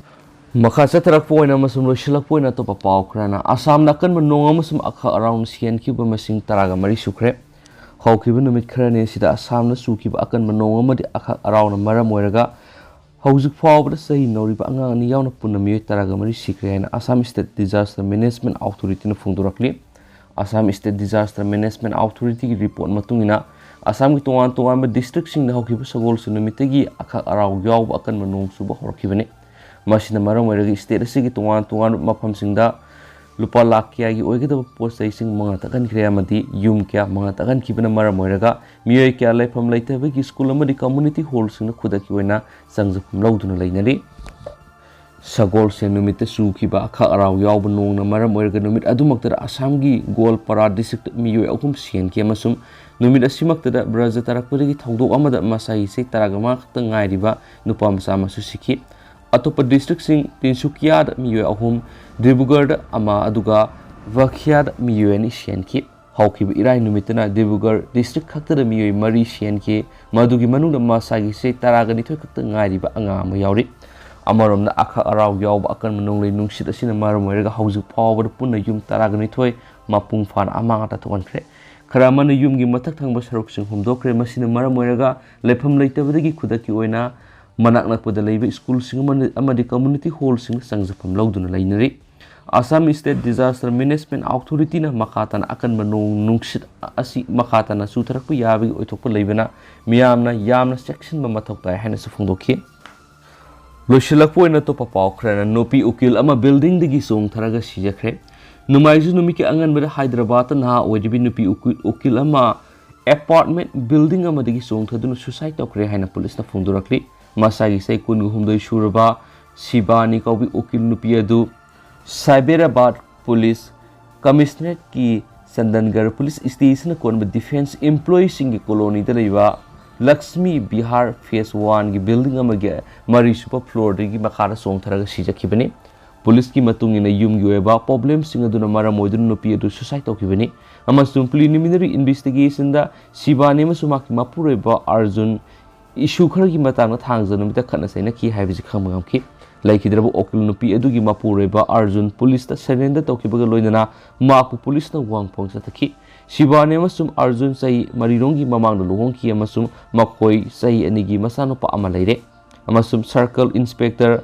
ꯃꯈꯥ ꯆꯠꯊꯔꯛꯄ ꯑꯣꯏꯅ ꯑꯃꯁꯨꯡ ꯂꯣꯏꯁꯤꯜꯂꯛꯄ ꯑꯣꯏꯅ ꯑꯇꯣꯞꯄ ꯄꯥꯎ ꯈꯔꯅ, ꯑꯁꯥꯝꯗ ꯑꯀꯟꯕ ꯅꯣꯡ ꯑꯃꯁꯨꯡ ꯑꯈꯛ ꯑꯔꯥꯎꯅ ꯁꯤꯍꯟꯈꯤꯕ ꯃꯁꯤꯡ ꯇꯔꯥꯒ ꯃꯔꯤ ꯁꯨꯈ꯭ꯔꯦ꯫ ꯍꯧꯈꯤꯕ ꯅꯨꯃꯤꯠ ꯈꯔꯅꯤ ꯑꯁꯤꯗ ꯑꯁꯥꯝꯗ ꯆꯨꯈꯤꯕ ꯑꯀꯟꯕ ꯅꯣꯡ ꯑꯃꯗꯤ ꯑꯈꯛ ꯑꯔꯥꯎꯅ ꯃꯔꯝ ꯑꯣꯏꯔꯒ ꯍꯧꯖꯤꯛ ꯐꯥꯎꯕꯗ ꯆꯍꯤ ꯅꯧꯔꯤꯕ ꯑꯉꯥꯡ ꯑꯅꯤ ꯌꯥꯎꯅ ꯄꯨꯟꯅ ꯃꯤꯑꯣꯏ ꯇꯔꯥꯒ ꯃꯔꯤ ꯁꯤꯈ꯭ꯔꯦ ꯍꯥꯏꯅ Assam State Disaster Management Authorityꯅ ꯐꯣꯡꯗꯣꯔꯛꯂꯤ꯫ Assam State Disaster Management Authorityꯒꯤ report ꯃꯇꯨꯡ ꯏꯟꯅ, ꯑꯁꯥꯝꯒꯤ ꯇꯣꯉꯥꯟ ꯇꯣꯉꯥꯟꯕ districtꯁꯤꯡꯗ ꯍꯧꯈꯤꯕ ꯁꯒꯣꯜꯁꯦꯟ ꯅꯨꯃꯤꯠꯇꯒꯤ ꯑꯈꯛ ꯑꯔꯥꯎ ꯌꯥꯎꯕ ꯑꯀꯟꯕ ꯅꯣꯡ ꯆꯨꯕ ꯍꯧꯔꯛꯈꯤꯕꯅꯤ꯫ ꯃꯁꯤꯅ ꯃꯔꯝ ꯑꯣꯏꯔꯒ state ꯑꯁꯤꯒꯤ ꯇꯣꯉꯥꯟ ꯇꯣꯉꯥꯟꯕ ꯃꯐꯝꯁꯤꯡꯗ ꯂꯨꯄꯥ ꯂꯥꯈ ꯀꯌꯥꯒꯤ ꯑꯣꯏꯒꯗꯕ ꯄꯣꯠ ꯆꯩꯁꯤꯡ ꯃꯥꯡꯍꯟ ꯇꯥꯛꯍꯟꯈ꯭ꯔꯦ ꯑꯃꯗꯤ ꯌꯨꯝ ꯀꯌꯥ ꯃꯥꯡꯍꯟ ꯇꯥꯛꯍꯟꯈꯤꯕꯅ ꯃꯔꯝ ꯑꯣꯏꯔꯒ ꯃꯤꯑꯣꯏ ꯀꯌꯥ ꯂꯩꯐꯝ ꯂꯩꯇꯕꯒꯤ school ꯑꯃꯗꯤ community hallꯁꯤꯡꯗ ꯈꯨꯗꯛꯀꯤ ꯑꯣꯏꯅ ꯆꯪꯖꯐꯝ ꯂꯧꯗꯨꯅ ꯂꯩꯅꯔꯤ꯫ ꯁꯒꯣꯜꯁꯦꯟ ꯅꯨꯃꯤꯠꯇ ꯆꯨꯈꯤꯕ ꯑꯈꯛ ꯑꯔꯥꯎ ꯌꯥꯎꯕ ꯅꯣꯡꯅ ꯃꯔꯝ ꯑꯣꯏꯔꯒ ꯅꯨꯃꯤꯠ ꯑꯗꯨꯃꯛꯇꯗ ꯑꯁꯥꯝꯒꯤ ꯒꯣꯜꯄꯥꯔꯥ ꯗꯤꯁꯇ꯭ꯔꯤꯛꯇ ꯃꯤꯑꯣꯏ ꯑꯍꯨꯝ ꯁꯤꯍꯟꯈꯤ ꯑꯃꯁꯨꯡ ꯅꯨꯃꯤꯠ ꯑꯁꯤꯃꯛꯇꯗ ꯕ꯭ꯔꯖ ꯇꯥꯔꯛꯄꯗꯒꯤ ꯊꯧꯗꯣꯛ ꯑꯃꯗ ꯃꯁꯥꯒꯤ ꯆꯍꯤ ꯇꯔꯥꯒ ꯃꯉꯥ ꯈꯛꯇ ꯉꯥꯏꯔꯤꯕ ꯅꯨꯄꯥ ꯃꯆꯥ ꯑꯃꯁꯨ ꯁꯤꯈꯤ꯫ ꯑꯇꯣꯞꯄ ꯗꯤꯁꯇ꯭ꯔꯤꯛꯁꯤꯡ ꯇꯤꯟꯁꯨꯀꯤꯌꯥꯗ ꯃꯤꯑꯣꯏ ꯑꯍꯨꯝ, ꯗꯤꯕ꯭ꯔꯨꯒꯔꯗ ꯑꯃ ꯑꯗꯨꯒ ꯚꯈꯤꯌꯥꯗ ꯃꯤꯑꯣꯏ ꯑꯅꯤ ꯁꯤꯍꯟꯈꯤ꯫ ꯍꯧꯈꯤꯕ ꯏꯔꯥꯏ ꯅꯨꯃꯤꯠꯇꯅ ꯗꯤꯕ꯭ꯔꯨꯒꯔ ꯗꯤꯁꯇ꯭ꯔꯤꯛ ꯈꯛꯇꯗ ꯃꯤꯑꯣꯏ ꯃꯔꯤ ꯁꯤꯍꯟꯈꯤ, ꯃꯗꯨꯒꯤ ꯃꯅꯨꯡꯗ ꯃꯁꯥꯒꯤ ꯆꯍꯤ ꯇꯔꯥꯒ ꯅꯤꯊꯣꯏ ꯈꯛꯇ ꯉꯥꯏꯔꯤꯕ ꯑꯉꯥꯡ ꯑꯃ ꯌꯥꯎꯔꯤ꯫ ꯑꯃꯔꯣꯝꯗ, ꯑꯈꯛ ꯑꯔꯥꯎ ꯌꯥꯎꯕ ꯑꯀꯟꯕ ꯅꯣꯡꯂꯩ ꯅꯨꯡꯁꯤꯠ ꯑꯁꯤꯅ ꯃꯔꯝ ꯑꯣꯏꯔꯒ ꯍꯧꯖꯤꯛ ꯐꯥꯎꯕꯗ ꯄꯨꯟꯅ ꯌꯨꯝ ꯇꯔꯥꯒ ꯅꯤꯊꯣꯏ ꯃꯄꯨꯡ ꯐꯥꯅ ꯑꯃꯥꯡ ꯑꯇꯥ ꯊꯣꯛꯍꯟꯈ꯭ꯔꯦ꯫ ꯈꯔ ꯑꯃꯅ ꯌꯨꯝꯒꯤ ꯃꯊꯛ ꯊꯪꯕ ꯁꯔꯨꯛꯁꯤꯡ ꯍꯨꯝꯗꯣꯛꯈ꯭ꯔꯦ꯫ ꯃꯁꯤꯅ ꯃꯔꯝ ꯑꯣꯏꯔꯒ ꯂꯩꯐꯝ ꯂꯩꯇꯕꯗꯒꯤ ꯈꯨꯗꯛꯀꯤ ꯑꯣꯏꯅ ꯃꯅꯥꯛ ꯅꯛꯄꯗ ꯂꯩꯕ ꯁ꯭ꯀꯨꯜꯁꯤꯡ ꯑꯃꯅ-, ꯑꯃꯗꯤ ꯀꯝꯃ꯭ꯌꯨꯅꯤꯇꯤ ꯍꯣꯜꯁꯤꯡꯗ ꯆꯪꯖꯐꯝ ꯂꯧꯗꯨꯅ ꯂꯩꯅꯔꯤ꯫ ꯑꯁꯥꯝ ꯁ꯭ꯇꯦꯠ ꯗꯤꯖꯥꯁꯇꯔ ꯃꯦꯅꯦꯖꯃꯦꯟꯠ ꯑꯣꯊꯣꯔꯤꯇꯤꯅ ꯃꯈꯥ ꯇꯥꯅ ꯑꯀꯟꯕ ꯅꯣꯡ ꯅꯨꯡꯁꯤꯠ ꯑꯁꯤ ꯃꯈꯥ ꯇꯥꯅ ꯆꯨꯊꯔꯛꯄ ꯌꯥꯕꯒꯤ ꯑꯣꯏꯊꯣꯛꯄ ꯂꯩꯕꯅ ꯃꯤꯌꯥꯝꯅ ꯌꯥꯝꯅ ꯆꯦꯛꯁꯤꯟꯕ ꯃꯊꯧ ꯇꯥꯏ ꯍꯥꯏꯅꯁꯨ ꯐꯣꯡꯗꯣꯛꯈꯤ꯫ ꯂꯣꯏꯁꯤꯜꯂꯛꯄ ꯑꯣꯏꯅ ꯑꯇꯣꯞꯄ ꯄꯥꯎ ꯈꯔꯅ ꯅꯨꯄꯤ ꯎꯀꯤꯜ ꯑꯃ ꯕꯤꯜꯗꯤꯡꯗꯒꯤ ꯆꯣꯡꯊꯔꯒ ꯁꯤꯖꯈ꯭ꯔꯦ꯫ ꯅꯣꯡꯃꯥꯏꯖꯤꯡ ꯅꯨꯃꯤꯠꯀꯤ ꯑꯉꯟꯕꯗ ꯍꯥꯏꯗ꯭ꯔꯕꯥꯗꯇ ꯅꯍꯥ ꯑꯣꯏꯔꯤꯕꯤ ꯅꯨꯄꯤ ꯎꯀꯤꯜ, ꯎꯀꯤꯜ ꯑꯃ ꯑꯦꯄꯥꯔꯠꯃꯦꯟꯠ ꯕꯤꯜꯗꯤꯡ ꯑꯃꯗꯒꯤ ꯆꯣꯡꯊꯗꯨꯅ ꯁꯨꯁꯥꯏꯗ ꯇꯧꯈ꯭ꯔꯦ ꯍꯥꯏꯅ ꯄꯨꯂꯤꯁꯅ ꯐꯣꯡꯗꯣꯔꯛꯂꯤ꯫ ꯃꯁꯥꯒꯤ ꯆꯍꯤ ꯀꯨꯟꯒ ꯍꯨꯝꯗꯣꯏ ꯁꯨꯔꯕ ꯁꯤꯕꯥꯅꯤ ꯀꯧꯕꯤ ꯎꯀꯤꯜ ꯅꯨꯄꯤ ꯑꯗꯨ ꯁꯥꯏꯕꯦꯔꯥꯕꯥꯗ ꯄꯨꯂꯤꯁ ꯀꯃꯤꯁꯅꯔꯦꯠꯀꯤ ꯆꯟꯗꯟꯒꯔ ꯄꯨꯂꯤꯁ ꯁ꯭ꯇꯦꯁꯟꯅ ꯀꯣꯟꯕ ꯗꯤꯐꯦꯟꯁ ꯏꯝꯄ꯭ꯂꯣꯌꯤꯁꯤꯡꯒꯤ ꯀꯣꯂꯣꯅꯤꯗ ꯂꯩꯕ ꯂꯛꯁꯃꯤ ꯕꯤꯍꯥꯔ ꯐꯦꯁ ꯋꯥꯟꯒꯤ ꯕꯤꯜꯗꯤꯡ ꯑꯃꯒꯤ ꯃꯔꯤꯁꯨꯕ ꯐ꯭ꯂꯣꯔꯗꯒꯤ ꯃꯈꯥꯗ ꯆꯣꯡꯊꯔꯒ ꯁꯤꯖꯈꯤꯕꯅꯤ꯫ ꯄꯨꯂꯤꯁꯀꯤ ꯃꯇꯨꯡ ꯏꯟꯅ ꯌꯨꯝꯒꯤ ꯑꯣꯏꯕ ꯄ꯭ꯔꯣꯕ꯭ꯂꯦꯝꯁꯤꯡ ꯑꯗꯨꯅ ꯃꯔꯝ ꯑꯣꯏꯗꯨꯅ ꯅꯨꯄꯤ ꯑꯗꯨ ꯁꯨꯁꯥꯏꯗ ꯇꯧꯈꯤꯕꯅꯤ ꯑꯃꯁꯨꯡ ꯄ꯭ꯔꯤꯂꯤꯃꯤꯅꯔꯤ ꯏꯟꯚꯦꯁꯇꯤꯒꯦꯁꯟꯗ ꯁꯤꯕꯥꯅꯤ ꯑꯃꯁꯨꯡ ꯃꯍꯥꯛꯀꯤ ꯃꯄꯨꯔꯣꯏꯕ ꯑꯥꯔꯖꯨꯟ ꯏꯁꯨ ꯈꯔꯒꯤ ꯃꯇꯥꯡꯗ ꯊꯥꯡꯖ ꯅꯨꯃꯤꯠꯇ ꯈꯠꯅ ꯆꯩꯅꯈꯤ ꯍꯥꯏꯕꯁꯤ ꯈꯪꯕ ꯉꯝꯈꯤ꯫ ꯂꯩꯈꯤꯗ꯭ꯔꯕ ꯎꯀꯤꯜ ꯅꯨꯄꯤ ꯑꯗꯨꯒꯤ ꯃꯄꯨꯔꯣꯏꯕ ꯑꯥꯔꯖꯨꯟ ꯄꯨꯂꯤꯁꯇ ꯁꯔꯦꯟꯗꯔ ꯇꯧꯈꯤꯕꯒ ꯂꯣꯏꯅꯅ ꯃꯍꯥꯛꯄꯨ ꯄꯨꯂꯤꯁꯅ ꯋꯥꯍꯪ ꯐꯥꯎ ꯆꯠꯊꯈꯤ꯫ ꯁꯤꯕꯥꯅꯤ ꯑꯃꯁꯨꯡ ꯑꯥꯔꯖꯨꯟ ꯆꯍꯤ ꯃꯔꯤꯔꯣꯝꯒꯤ ꯃꯃꯥꯡꯗ ꯂꯨꯍꯣꯡꯈꯤ ꯑꯃꯁꯨꯡ ꯃꯈꯣꯏ ꯆꯍꯤ ꯑꯅꯤꯒꯤ ꯃꯆꯥꯅꯨꯄꯥ ꯑꯃ ꯂꯩꯔꯦ꯫ ꯑꯃꯁꯨꯡ ꯁꯔꯀꯜ ꯏꯟꯁꯄꯦꯛꯇꯔ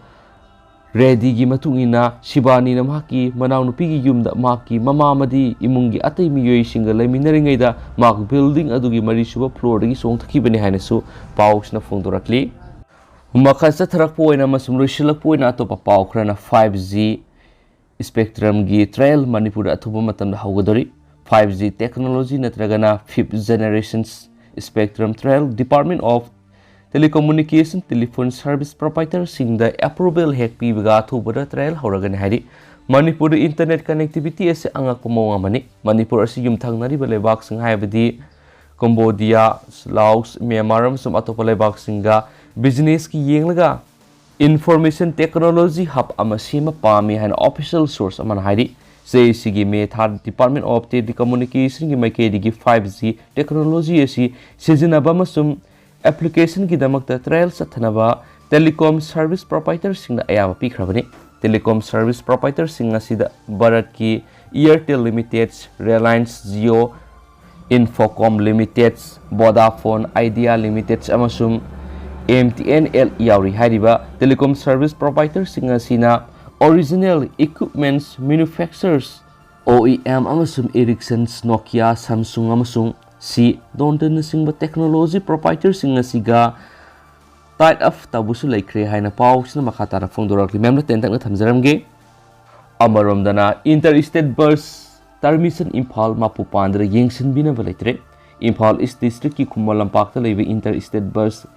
ꯔꯦꯗꯤꯒꯤ ꯃꯇꯨꯡ ꯏꯟꯅ, ꯁꯤꯕꯥꯅꯤꯅ ꯃꯍꯥꯛꯀꯤ ꯃꯅꯥꯎꯅꯨꯄꯤꯒꯤ ꯌꯨꯝꯗ ꯃꯍꯥꯛꯀꯤ ꯃꯃꯥ ꯑꯃꯗꯤ ꯏꯃꯨꯡꯒꯤ ꯑꯇꯩ ꯃꯤꯑꯣꯏꯁꯤꯡꯒ ꯂꯩꯃꯤꯟꯅꯔꯤꯉꯩꯗ ꯃꯍꯥꯛ ꯕꯤꯜꯗꯤꯡ ꯑꯗꯨꯒꯤ ꯃꯔꯤꯁꯨꯕ ꯐ꯭ꯂꯣꯔꯗꯒꯤ ꯆꯣꯡꯊꯈꯤꯕꯅꯤ ꯍꯥꯏꯅꯁꯨ ꯄꯥꯎꯁꯤꯅ ꯐꯣꯡꯗꯣꯔꯛꯂꯤ꯫ ꯃꯈꯥ ꯆꯠꯊꯔꯛꯄ ꯑꯣꯏꯅ ꯑꯃꯁꯨꯡ ꯂꯣꯏꯁꯤꯜꯂꯛꯄ ꯑꯣꯏꯅ ꯑꯇꯣꯞꯄ ꯄꯥꯎ ꯈꯔꯅ ꯐꯥꯏꯚ ꯖꯤ ꯁ꯭ꯄꯦꯛꯇ꯭ꯔꯝꯒꯤ ꯇ꯭ꯔꯥꯌꯦꯜ ꯃꯅꯤꯄꯨꯔꯗ ꯑꯊꯨꯕ ꯃꯇꯝꯗ ꯍꯧꯒꯗꯧꯔꯤ꯫ ꯐꯥꯏꯚ ꯖꯤ ꯇꯦꯛꯅꯣꯂꯣꯖꯤ ꯅꯠꯇ꯭ꯔꯒꯅ fifth generation spectrum trial Department of Telecommunication telephone service providerꯁꯤꯡꯗ approval ꯍꯦꯛ ꯄꯤꯕꯒ ꯑꯊꯨꯕꯗ trial ꯍꯧꯔꯒꯅꯤ ꯍꯥꯏꯔꯤ꯫ ꯃꯅꯤꯄꯨꯔꯗ internet connectivity ꯑꯁꯤ ꯑꯉꯛꯄ ꯃꯑꯣꯡ ꯑꯃꯅꯤ꯫ ꯃꯅꯤꯄꯨꯔ ꯑꯁꯤ ꯌꯨꯝꯊꯪꯅꯔꯤꯕ ꯂꯩꯕꯥꯛꯁꯤꯡ ꯍꯥꯏꯕꯗꯤ ꯀꯝꯕꯣꯗꯤꯌꯥ, ꯂꯥꯑꯣꯁ, ꯃ꯭ꯌꯥꯟꯃꯥꯔ ꯑꯃꯁꯨꯡ ꯑꯇꯣꯞꯄ ꯂꯩꯕꯥꯛꯁꯤꯡꯒ businessꯀꯤ ꯌꯦꯡꯂꯒ information technology hub ꯑꯃ ꯁꯦꯝꯕ ꯄꯥꯝꯃꯤ ꯍꯥꯏꯅ official source ꯑꯃꯅ ꯍꯥꯏꯔꯤ꯫ ꯆꯦ ꯑꯁꯤꯒꯤ ꯃꯦ ꯊꯥꯗ Department of Telecommunicationꯒꯤ ꯃꯥꯏꯀꯩꯗꯒꯤ five G technology ꯑꯁꯤ ꯁꯤꯖꯤꯟꯅꯕ ꯑꯃꯁꯨꯡ applicationꯒꯤꯗꯃꯛꯇ trial ꯆꯠꯊꯅꯕ telecom service providerꯁꯤꯡꯗ ꯑꯌꯥꯕ ꯄꯤꯈ꯭ꯔꯕꯅꯤ꯫ Telecom service providerꯁꯤꯡ ꯑꯁꯤꯗ ꯚꯥꯔꯠꯀꯤ Airtel Limited, Reliance Jio, Infocom Limited, Vodafone Idea Limited ꯑꯃꯁꯨꯡ M T N L ꯌꯥꯎꯔꯤ꯫ ꯍꯥꯏꯔꯤꯕ telecom service providerꯁꯤꯡ ꯑꯁꯤꯅ original equipments manufacturers, O E M, ꯑꯃꯁꯨꯡ Ericsson, Nokia, Samsung ꯑꯃꯁꯨꯡ ꯁꯤ ꯗꯣꯟꯇꯟꯅꯆꯤꯡꯕ technology providerꯁꯤꯡ ꯑꯁꯤꯒ tie up ꯇꯧꯕꯁꯨ ꯂꯩꯈ꯭ꯔꯦ ꯍꯥꯏꯅ ꯄꯥꯎꯁꯤꯅ ꯃꯈꯥ ꯇꯥꯅ ꯐꯣꯡꯗꯣꯔꯛꯂꯤ꯫ ꯃꯦꯝꯅ ꯇꯦꯟꯇꯛꯅ ꯊꯝꯖꯔꯝꯒꯦ꯫ ꯑꯃꯔꯣꯝꯗꯅ, inter state bus termination Imphal ꯃꯄꯨ ꯄꯥꯟꯗ꯭ꯔ ꯌꯦꯡꯁꯤꯟꯕꯤꯅꯕ ꯂꯩꯇ꯭ꯔꯦ꯫ ꯏꯝꯐꯥꯜ East Districtꯀꯤ ꯈꯨꯃꯟ ꯂꯝꯄꯥꯛꯇ ꯂꯩꯕ inter state bus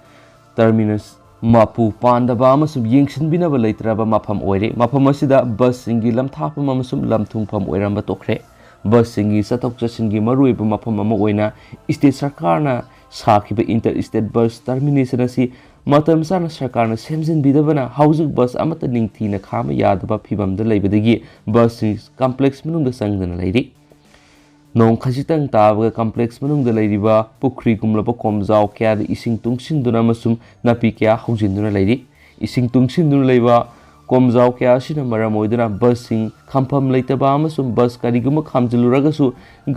terminus ꯃꯄꯨ ꯄꯥꯟꯗꯕ ꯑꯃꯁꯨꯡ ꯌꯦꯡꯁꯤꯟꯕꯤꯅꯕ ꯂꯩꯇ꯭ꯔꯕ ꯃꯐꯝ ꯑꯣꯏꯔꯦ꯫ ꯃꯐꯝ ꯑꯁꯤꯗ busꯁꯤꯡꯒꯤ ꯂꯝꯊꯥꯐꯝ ꯑꯃꯁꯨꯡ ꯂꯝ ꯊꯨꯡꯐꯝ ꯑꯣꯏꯔꯝꯕ ꯇꯣꯛꯈ꯭ꯔꯦ꯫ Busꯁꯤꯡꯒꯤ ꯆꯠꯊꯣꯛ ꯆꯠꯁꯤꯟꯒꯤ ꯃꯔꯨꯑꯣꯏꯕ ꯃꯐꯝ ꯑꯃ ꯑꯣꯏꯅ state ꯁꯔꯀꯥꯔꯅ ꯁꯥꯈꯤꯕ inter state bus termination ꯑꯁꯤ ꯃꯇꯝ ꯆꯥꯅ ꯁꯔꯀꯥꯔꯅ ꯁꯦꯝꯖꯤꯟꯕꯤꯗꯕꯅ ꯍꯧꯖꯤꯛ bus ꯑꯃꯠꯇ ꯅꯤꯡꯊꯤꯅ ꯈꯥꯝꯕ ꯌꯥꯗꯕ ꯐꯤꯚꯝꯗ ꯂꯩꯕꯗꯒꯤ busꯁꯤꯡ complex ꯃꯅꯨꯡꯗ ꯆꯪꯗꯨꯅ ꯂꯩꯔꯤ꯫ ꯅꯣꯡ ꯈꯖꯤꯛꯇꯪ ꯇꯥꯕꯒ complex ꯃꯅꯨꯡꯗ ꯂꯩꯔꯤꯕ ꯄꯨꯈ꯭ꯔꯤꯒꯨꯝꯂꯕ ꯀꯣꯝꯖꯥꯎ ꯀꯌꯥꯗ ꯏꯁꯤꯡ ꯇꯨꯡꯁꯤꯟꯗꯨꯅ ꯑꯃꯁꯨꯡ ꯅꯥꯄꯤ ꯀꯌꯥ ꯍꯧꯖꯤꯟꯗꯨꯅ ꯂꯩꯔꯤ꯫ ꯏꯁꯤꯡ ꯇꯨꯡꯁꯤꯟꯗꯨꯅ ꯂꯩꯕ ꯀꯣꯝꯖꯥꯎ ꯀꯌꯥ ꯑꯁꯤꯅ ꯃꯔꯝ ꯑꯣꯏꯗꯨꯅ busꯁꯤꯡ ꯈꯥꯝꯐꯝ ꯂꯩꯇꯕ ꯑꯃꯁꯨꯡ bus ꯀꯔꯤꯒꯨꯝꯕ ꯈꯥꯝꯖꯤꯜꯂꯨꯔꯒꯁꯨ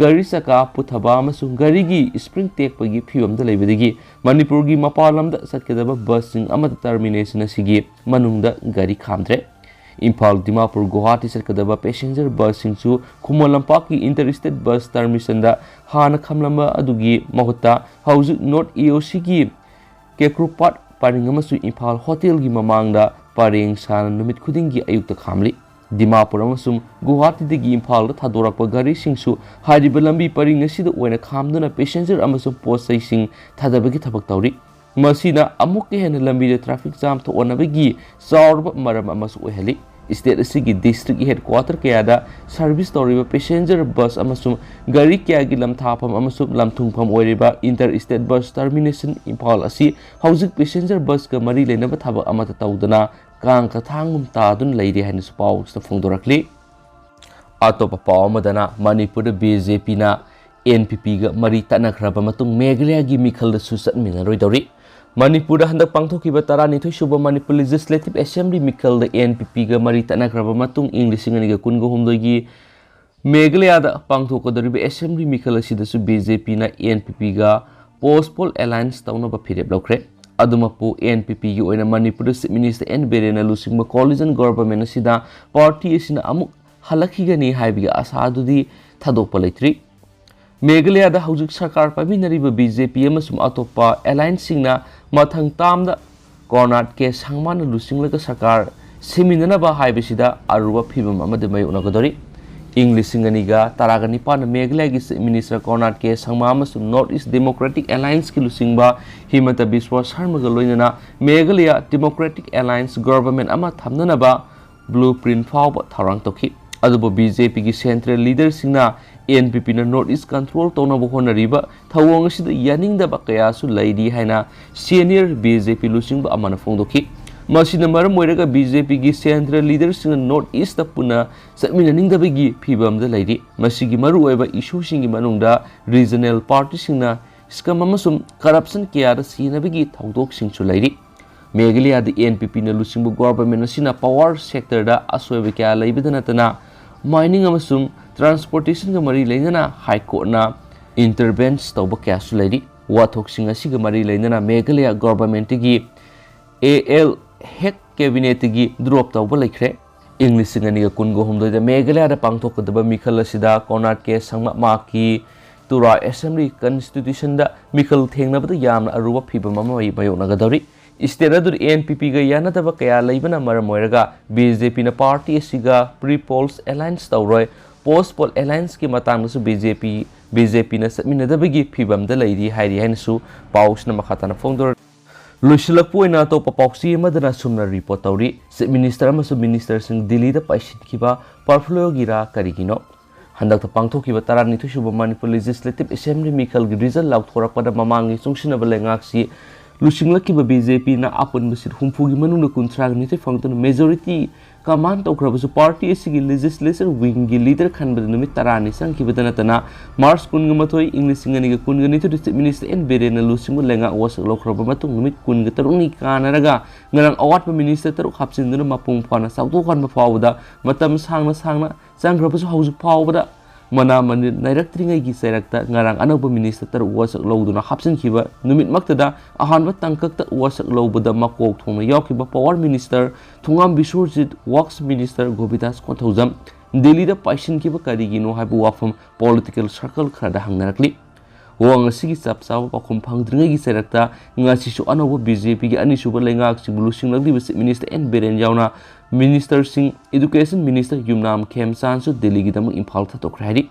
ꯒꯥꯔꯤ ꯆꯀꯥ ꯄꯨꯊꯕ ꯑꯃꯁꯨꯡ ꯒꯥꯔꯤꯒꯤ spring ꯇꯦꯛꯄꯒꯤ ꯐꯤꯚꯝꯗ ꯂꯩꯕꯗꯒꯤ ꯃꯅꯤꯄꯨꯔꯒꯤ ꯃꯄꯥꯟ ꯂꯝꯗ ꯆꯠꯀꯗꯕ busꯁꯤꯡ ꯑꯃꯠꯇ termination ꯑꯁꯤꯒꯤ ꯃꯅꯨꯡꯗ ꯒꯥꯔꯤ ꯈꯥꯝꯗ꯭ꯔꯦ꯫ ꯏꯝꯐꯥꯜ ꯗꯤꯃꯥꯄꯨꯔ ꯒꯨꯋꯥꯍꯥꯇꯤ ꯆꯠꯀꯗꯕ passenger busꯁꯤꯡꯁꯨ ꯈꯨꯃꯟ ꯂꯝꯄꯥꯛꯀꯤ inter state bus terminationꯗ ꯍꯥꯟꯅ ꯈꯥꯝꯂꯝꯕ ꯑꯗꯨꯒꯤ ꯃꯍꯨꯠꯇ ꯍꯧꯖꯤꯛ North AOCꯒꯤ ꯀꯦꯀ꯭ꯔꯨꯄꯥꯠ ꯄꯔꯤꯡ ꯑꯃꯁꯨꯡ ꯏꯝꯐꯥꯜ ꯍꯣꯇꯦꯜꯒꯤ ꯃꯃꯥꯡꯗ ꯄꯔꯦꯡ ꯁꯥꯅ ꯅꯨꯃꯤꯠ ꯈꯨꯗꯤꯡꯒꯤ ꯑꯌꯨꯛꯇ ꯈꯥꯝꯂꯤ꯫ ꯗꯤꯃꯥꯄꯨꯔ ꯑꯃꯁꯨꯡ ꯒꯨꯋꯥꯍꯥꯇꯤꯗꯒꯤ ꯏꯝꯐꯥꯜꯗ ꯊꯥꯗꯣꯔꯛꯄ ꯒꯥꯔꯤꯁꯤꯡꯁꯨ ꯍꯥꯏꯔꯤꯕ ꯂꯝꯕꯤ ꯄꯔꯤꯡ ꯑꯁꯤꯗ ꯑꯣꯏꯅ ꯈꯥꯝꯗꯨꯅ passenger ꯑꯃꯁꯨꯡ ꯄꯣꯠ ꯆꯩꯁꯤꯡ ꯊꯥꯗꯕꯒꯤ ꯊꯕꯛ ꯇꯧꯔꯤ꯫ ꯃꯁꯤꯅ ꯑꯃꯨꯛꯀ ꯍꯦꯟꯅ ꯂꯝꯕꯤꯗ traffic jam ꯊꯣꯛꯍꯟꯅꯕꯒꯤ ꯆꯥꯎꯔꯕ ꯃꯔꯝ ꯑꯃꯁꯨ ꯑꯣꯏꯍꯜꯂꯤ꯫ State ꯑꯁꯤꯒꯤ district headquarter ꯀꯌꯥꯗ service ꯇꯧꯔꯤꯕ passenger bus ꯑꯃꯁꯨꯡ ꯒꯥꯔꯤ ꯀꯌꯥꯒꯤ ꯂꯝꯊꯥꯐꯝ ꯑꯃꯁꯨꯡ ꯂꯝꯊꯨꯡꯐꯝ ꯑꯣꯏꯔꯤꯕ inter state bus termination Imphal ꯑꯁꯤ ꯍꯧꯖꯤꯛ passenger busꯀ ꯃꯔꯤ ꯂꯩꯅꯕ ꯊꯕꯛ ꯑꯃꯠꯇ ꯇꯧꯗꯅ ꯀꯥꯡ ꯀꯊꯥꯡꯒꯨꯝ ꯇꯥꯗꯨꯅ ꯂꯩꯔꯤ ꯍꯥꯏꯅꯁꯨ ꯄꯥꯎꯁꯤꯗ ꯐꯣꯡꯗꯣꯔꯛꯂꯤ꯫ ꯑꯇꯣꯞꯄ ꯄꯥꯎ ꯑꯃꯗꯅ ꯃꯅꯤꯄꯨꯔꯗ BJPꯅ NPPꯒ ꯃꯔꯤ ꯇꯠꯅꯈ꯭ꯔꯕ ꯃꯇꯨꯡ ꯃꯦꯘꯥꯂꯌꯒꯤ ꯃꯤꯈꯜꯗꯁꯨ ꯆꯠꯃꯤꯟꯅꯔꯣꯏꯗꯧꯔꯤ꯫ ꯃꯅꯤꯄꯨꯔꯗ ꯍꯟꯗꯛ ꯄꯥꯡꯊꯣꯛꯈꯤꯕ ꯇꯔꯥꯅꯤꯊꯣꯏ ꯁꯨꯕ ꯃꯅꯤꯄꯨꯔ Legislative Assembly ꯃꯤꯈꯜꯗ NPPꯒ ꯃꯔꯤ ꯇꯠꯅꯈ꯭ꯔꯕ ꯃꯇꯨꯡ ꯏꯪ ꯂꯤꯁꯤꯡ ꯑꯅꯤꯒ ꯀꯨꯟꯒ ꯍꯨꯝꯗꯣꯏꯒꯤ ꯃꯦꯘꯥꯂꯌꯥꯗ ꯄꯥꯡꯊꯣꯛꯀꯗꯧꯔꯤꯕ Assembly ꯃꯤꯈꯜ ꯑꯁꯤꯗꯁꯨ BJPꯅ NPPꯒ postpone alliance ꯇꯧꯅꯕ ꯐꯤꯔꯦꯞ ꯂꯧꯈ꯭ꯔꯦ꯫ ꯑꯗꯨꯃꯛꯄꯨ NPPꯒꯤ ꯑꯣꯏꯅ ꯃꯅꯤꯄꯨꯔꯗ Chief Minister N ꯕꯤꯔꯦꯟꯅ ꯂꯨꯆꯤꯡꯕ coalition government ꯑꯁꯤꯗ party ꯑꯁꯤꯅ ꯑꯃꯨꯛ ꯍꯜꯂꯛꯈꯤꯒꯅꯤ ꯍꯥꯏꯕꯒꯤ ꯑꯁꯥ ꯑꯗꯨꯗꯤ ꯊꯥꯗꯣꯛꯄ ꯂꯩꯇ꯭ꯔꯤ꯫ ꯃꯦꯘꯥꯂꯌꯥꯗ ꯍꯧꯖꯤꯛ ꯁꯔꯀꯥꯔ ꯄꯥꯏꯃꯤꯟꯅꯔꯤꯕ BJP ꯑꯃꯁꯨꯡ ꯑꯇꯣꯞꯄ allianceꯁꯤꯡꯅ ꯃꯊꯪ termꯗ ꯀꯣꯔꯅꯥꯠ ꯀꯦ ꯁꯪꯃꯥꯅ ꯂꯨꯆꯤꯡꯂꯒ ꯁꯔꯀꯥꯔ ꯁꯦꯝꯃꯤꯟꯅꯅꯕ ꯍꯥꯏꯕꯁꯤꯗ ꯑꯔꯨꯕ ꯐꯤꯚꯝ ꯑꯃꯗꯤ ꯃꯥꯌꯣꯛꯅꯒꯗꯧꯔꯤ꯫ ꯏꯪ ꯂꯤꯁꯤꯡ ꯑꯅꯤꯒ ꯇꯔꯥꯒ ꯅꯤꯄꯥꯟꯗ ꯃꯦꯘꯥꯂꯌꯒꯤ Chief Minister ꯀꯣꯔꯅꯥꯠ ꯀꯦ ꯁꯪꯃꯥ ꯑꯃꯁꯨꯡ North East Democratic Allianceꯀꯤ ꯂꯨꯆꯤꯡꯕ ꯍꯤꯃꯟꯇ ꯕꯤꯁ꯭ꯋ ꯁꯔꯃꯒ ꯂꯣꯏꯅꯅ ꯃꯦꯘꯥꯂꯌ Democratic Alliance government ꯑꯃ ꯊꯝꯅꯅꯕ blueprint ꯐꯥꯎꯕ ꯊꯧꯔꯥꯡ ꯇꯧꯈꯤ꯫ ꯑꯗꯨꯕꯨ BJPꯒꯤ central leaderꯁꯤꯡꯅ NPPꯅ North East control ꯇꯧꯅꯕ ꯍꯣꯠꯅꯔꯤꯕ ꯊꯧꯑꯣꯡ ꯑꯁꯤꯗ ꯌꯥꯅꯤꯡꯗꯕ ꯀꯌꯥꯁꯨ ꯂꯩꯔꯤ ꯍꯥꯏꯅ senior BJP ꯂꯨꯆꯤꯡꯕ ꯑꯃꯅ ꯐꯣꯡꯗꯣꯛꯈꯤ꯫ ꯃꯁꯤꯅ ꯃꯔꯝ ꯑꯣꯏꯔꯒ BJPꯒꯤ central leaderꯁꯤꯡꯅ North Eastꯇ ꯄꯨꯟꯅ ꯆꯠꯃꯤꯟꯅꯅꯤꯡꯗꯕꯒꯤ ꯐꯤꯚꯝꯗ ꯂꯩꯔꯤ꯫ ꯃꯁꯤꯒꯤ ꯃꯔꯨꯑꯣꯏꯕ issueꯁꯤꯡꯒꯤ ꯃꯅꯨꯡꯗ regional partyꯁꯤꯡꯅ scam ꯑꯃꯁꯨꯡ corruption ꯀꯌꯥꯗ ꯁꯤꯖꯤꯟꯅꯕꯒꯤ ꯊꯧꯗꯣꯛꯁꯤꯡꯁꯨ ꯂꯩꯔꯤ꯫ ꯃꯦꯘꯥꯂꯌꯥꯗ NPPꯅ ꯂꯨꯆꯤꯡꯕ government ꯑꯁꯤꯅ power sectorꯗ ꯑꯁꯣꯏꯕ ꯀꯌꯥ ꯂꯩꯕꯗ ꯅꯠꯇꯅ mining ꯑꯃꯁꯨꯡ transportationꯒ ꯃꯔꯤ ꯂꯩꯅꯅ High Courtꯅ intervene ꯇꯧꯕ ꯀꯌꯥꯁꯨ ꯂꯩꯔꯤ꯫ ꯋꯥꯊꯣꯛꯁꯤꯡ ꯑꯁꯤꯒ ꯃꯔꯤ ꯂꯩꯅꯅ ꯃꯦꯘꯥꯂꯌ governmentꯇꯒꯤ AL ꯍꯦꯛ cabinetꯇꯒꯤ drop ꯇꯧꯕ ꯂꯩꯈ꯭ꯔꯦ꯫ ꯏꯪ ꯂꯤꯁꯤꯡ ꯑꯅꯤꯒ ꯀꯨꯟꯒ ꯍꯨꯝꯗꯣꯏꯗ ꯃꯦꯘꯥꯂꯌꯥꯗ ꯄꯥꯡꯊꯣꯛꯀꯗꯕ ꯃꯤꯈꯜ ꯑꯁꯤꯗ ꯀꯣꯔꯅꯥꯠ ꯀꯦ ꯁꯪꯃ ꯃꯍꯥꯛꯀꯤ ꯇꯨꯔꯥ Assembly constitutionꯗ ꯃꯤꯈꯜ ꯊꯦꯡꯅꯕꯗ ꯌꯥꯝꯅ ꯑꯔꯨꯕ ꯐꯤꯚꯝ ꯑꯃ ꯃꯥꯌꯣꯛꯅꯒꯗꯧꯔꯤ꯫ State ꯑꯗꯨꯗ NPPꯒ ꯌꯥꯅꯗꯕ ꯀꯌꯥ ꯂꯩꯕꯅ ꯃꯔꯝ ꯑꯣꯏꯔꯒ BJPꯅ party ꯑꯁꯤꯒ pre-polls alliance ꯇꯧꯔꯣꯏ꯫ Post-poll allianceꯀꯤ ꯃꯇꯥꯡꯗꯁꯨ BJP ꯕꯤ ꯖꯦ ꯄꯤꯅ ꯆꯠꯃꯤꯟꯅꯗꯕꯒꯤ ꯐꯤꯕꯝꯗ ꯂꯩꯔꯤ ꯍꯥꯏꯔꯤ ꯍꯥꯏꯅꯁꯨ ꯄꯥꯎꯁꯤꯅ ꯃꯈꯥ ꯇꯥꯅ ꯐꯣꯡꯗꯣꯔꯛꯂꯤ꯫ ꯂꯣꯏꯁꯤꯜꯂꯛꯄ ꯑꯣꯏꯅ ꯑꯇꯣꯞꯄ ꯄꯥꯎꯆꯦ ꯑꯃꯗꯅ ꯁꯨꯝꯅ ꯔꯤꯄꯣꯔꯠ ꯇꯧꯔꯤ꯫ ꯆꯤꯐ ꯃꯤꯅꯤꯁꯇꯔ ꯑꯃꯁꯨꯡ ꯃꯤꯅꯤꯁꯇꯔꯁꯤꯡ ꯗꯤꯜꯂꯤꯗ ꯄꯥꯏꯁꯤꯟꯈꯤꯕ ꯄꯣꯔꯠꯐꯣꯂꯤꯑꯣꯒꯤꯔꯥ ꯀꯔꯤꯒꯤꯅꯣ? ꯍꯟꯗꯛꯇ ꯄꯥꯡꯊꯣꯛꯈꯤꯕ ꯇꯔꯥꯅꯤꯊꯣꯏ ꯁꯨꯕ ꯃꯅꯤꯄꯨꯔ ꯂꯦꯖꯤꯁꯂꯦꯇꯤꯚ ꯑꯦꯁꯦꯝꯕ꯭ꯂꯤ ꯃꯤꯈꯜꯒꯤ ꯔꯤꯖꯜ ꯂꯥꯎꯊꯣꯔꯛꯄꯗ ꯃꯃꯥꯡꯒꯤ ꯆꯨꯡꯁꯤꯟꯅꯕ ꯂꯩꯉꯥꯛꯁꯤ ꯂꯨꯆꯤꯡꯂꯛꯈꯤꯕ ꯕꯤ ꯖꯦ ꯄꯤꯅ ꯑꯄꯨꯟꯕ ꯁꯤꯠ ꯍꯨꯝꯐꯨꯒꯤ ꯃꯅꯨꯡꯗ ꯀꯨꯟꯊ꯭ꯔꯥꯒ ꯅꯤꯊꯣꯏ ꯐꯪꯗꯨꯅ ꯃꯦꯖꯣꯔꯤꯇꯤ ꯀꯃꯥꯟ ꯇꯧꯈ꯭ꯔꯕꯁꯨ, ꯄꯥꯔꯇꯤ ꯑꯁꯤꯒꯤ ꯂꯦꯖꯤꯁꯂꯦꯆꯔ ꯋꯤꯡꯒꯤ ꯂꯤꯗꯔ ꯈꯟꯕꯗ ꯅꯨꯃꯤꯠ ꯇꯔꯥꯅꯤ ꯆꯪꯈꯤꯕꯗ ꯅꯠꯇꯅ, ꯃꯥꯔꯆ ꯀꯨꯟꯒ ꯃꯥꯊꯣꯏ, ꯏꯪ ꯂꯤꯁꯤꯡ ꯑꯅꯤꯒ ꯀꯨꯟꯒ ꯅꯤꯊꯣꯏꯗ ꯆꯤꯐ ꯃꯤꯅꯤꯁꯇꯔ ꯑꯦꯟ ꯕꯤꯔꯦꯟꯅ ꯂꯨꯆꯤꯡꯕ ꯂꯩꯉꯥꯛ ꯋꯥꯁꯛ ꯂꯧꯈ꯭ꯔꯕ ꯃꯇꯨꯡ ꯅꯨꯃꯤꯠ ꯀꯨꯟꯒ ꯇꯔꯨꯛꯅꯤ ꯀꯥꯟꯅꯔꯒ ꯉꯔꯥꯡ ꯑꯋꯥꯠꯄ ꯃꯤꯅꯤꯁꯇꯔ ꯇꯔꯨꯛ ꯍꯥꯞꯆꯤꯟꯗꯨꯅ ꯃꯄꯨꯡ ꯐꯥꯅ ꯆꯥꯎꯊꯣꯛꯍꯟꯕ ꯐꯥꯎꯕꯗ ꯃꯇꯝ ꯁꯥꯡꯅ ꯁꯥꯡꯅ ꯆꯪꯈ꯭ꯔꯕꯁꯨ, ꯍꯧꯖꯤꯛ ꯐꯥꯎꯕꯗ ꯃꯅꯥ ꯃꯅꯤꯟ ꯅꯥꯏꯔꯛꯇ꯭ꯔꯤꯉꯩꯒꯤ ꯆꯩꯔꯛꯇ ꯉꯔꯥꯡ ꯑꯅꯧꯕ ꯃꯤꯅꯤꯁꯇꯔ ꯇꯔꯨꯛ ꯋꯥꯁꯛ ꯂꯧꯗꯨꯅ ꯍꯥꯞꯆꯤꯟꯈꯤꯕ ꯅꯨꯃꯤꯠꯃꯛꯇꯗ ꯑꯍꯥꯟꯕ ꯇꯥꯡꯀꯛꯇ ꯋꯥꯁꯛ ꯂꯧꯕꯗ ꯃꯀꯣꯛ ꯊꯣꯡꯅ ꯌꯥꯎꯈꯤꯕ ꯄꯥꯋꯔ ꯃꯤꯅꯤꯁꯇꯔ ꯊꯣꯉꯥꯝ ꯕꯤꯁ꯭ꯋꯔꯖꯤꯠ, ꯋꯥꯔꯛꯁ ꯃꯤꯅꯤꯁꯇꯔ ꯒꯣꯕꯤꯟꯗꯥꯁ ꯀꯣꯟꯊꯧꯖꯝ ꯗꯤꯜꯂꯤꯗ ꯄꯥꯏꯁꯤꯟꯈꯤꯕ ꯀꯔꯤꯒꯤꯅꯣ ꯍꯥꯏꯕ ꯋꯥꯐꯝ ꯄꯣꯂꯤꯇꯤꯀꯦꯜ ꯁꯔꯀꯜ ꯈꯔꯗ ꯍꯪꯅꯔꯛꯂꯤ꯫ ꯋꯥꯍꯪ ꯑꯁꯤꯒꯤ ꯆꯞ ꯆꯥꯕ ꯄꯥꯎꯈꯨꯝ ꯐꯪꯗ꯭ꯔꯤꯉꯩꯒꯤ ꯆꯩꯔꯛꯇ ꯉꯁꯤꯁꯨ ꯑꯅꯧꯕ ꯕꯤ ꯖꯦ ꯄꯤꯒꯤ ꯑꯅꯤꯁꯨꯕ ꯂꯩꯉꯥꯛꯁꯤꯕꯨ ꯂꯨꯆꯤꯡꯂꯛꯂꯤꯕ ꯆꯤꯐ ꯃꯤꯅꯤꯁꯇꯔ ꯑꯦꯟ ꯕꯤꯔꯦꯟ ꯌꯥꯎꯅ ꯃꯤꯅꯤꯁꯇꯔꯁꯤꯡ, ꯏꯗꯨꯀꯦꯁꯟ ꯃꯤꯅꯤꯁꯇꯔ ꯌꯨꯝꯅꯥꯝ ꯈꯦꯝꯆꯥꯟꯁꯨ ꯗꯤꯜꯂꯤꯒꯤꯗꯃꯛ ꯏꯝꯐꯥꯜ ꯊꯥꯗꯣꯛꯈ꯭ꯔꯦ ꯍꯥꯏꯔꯤ꯫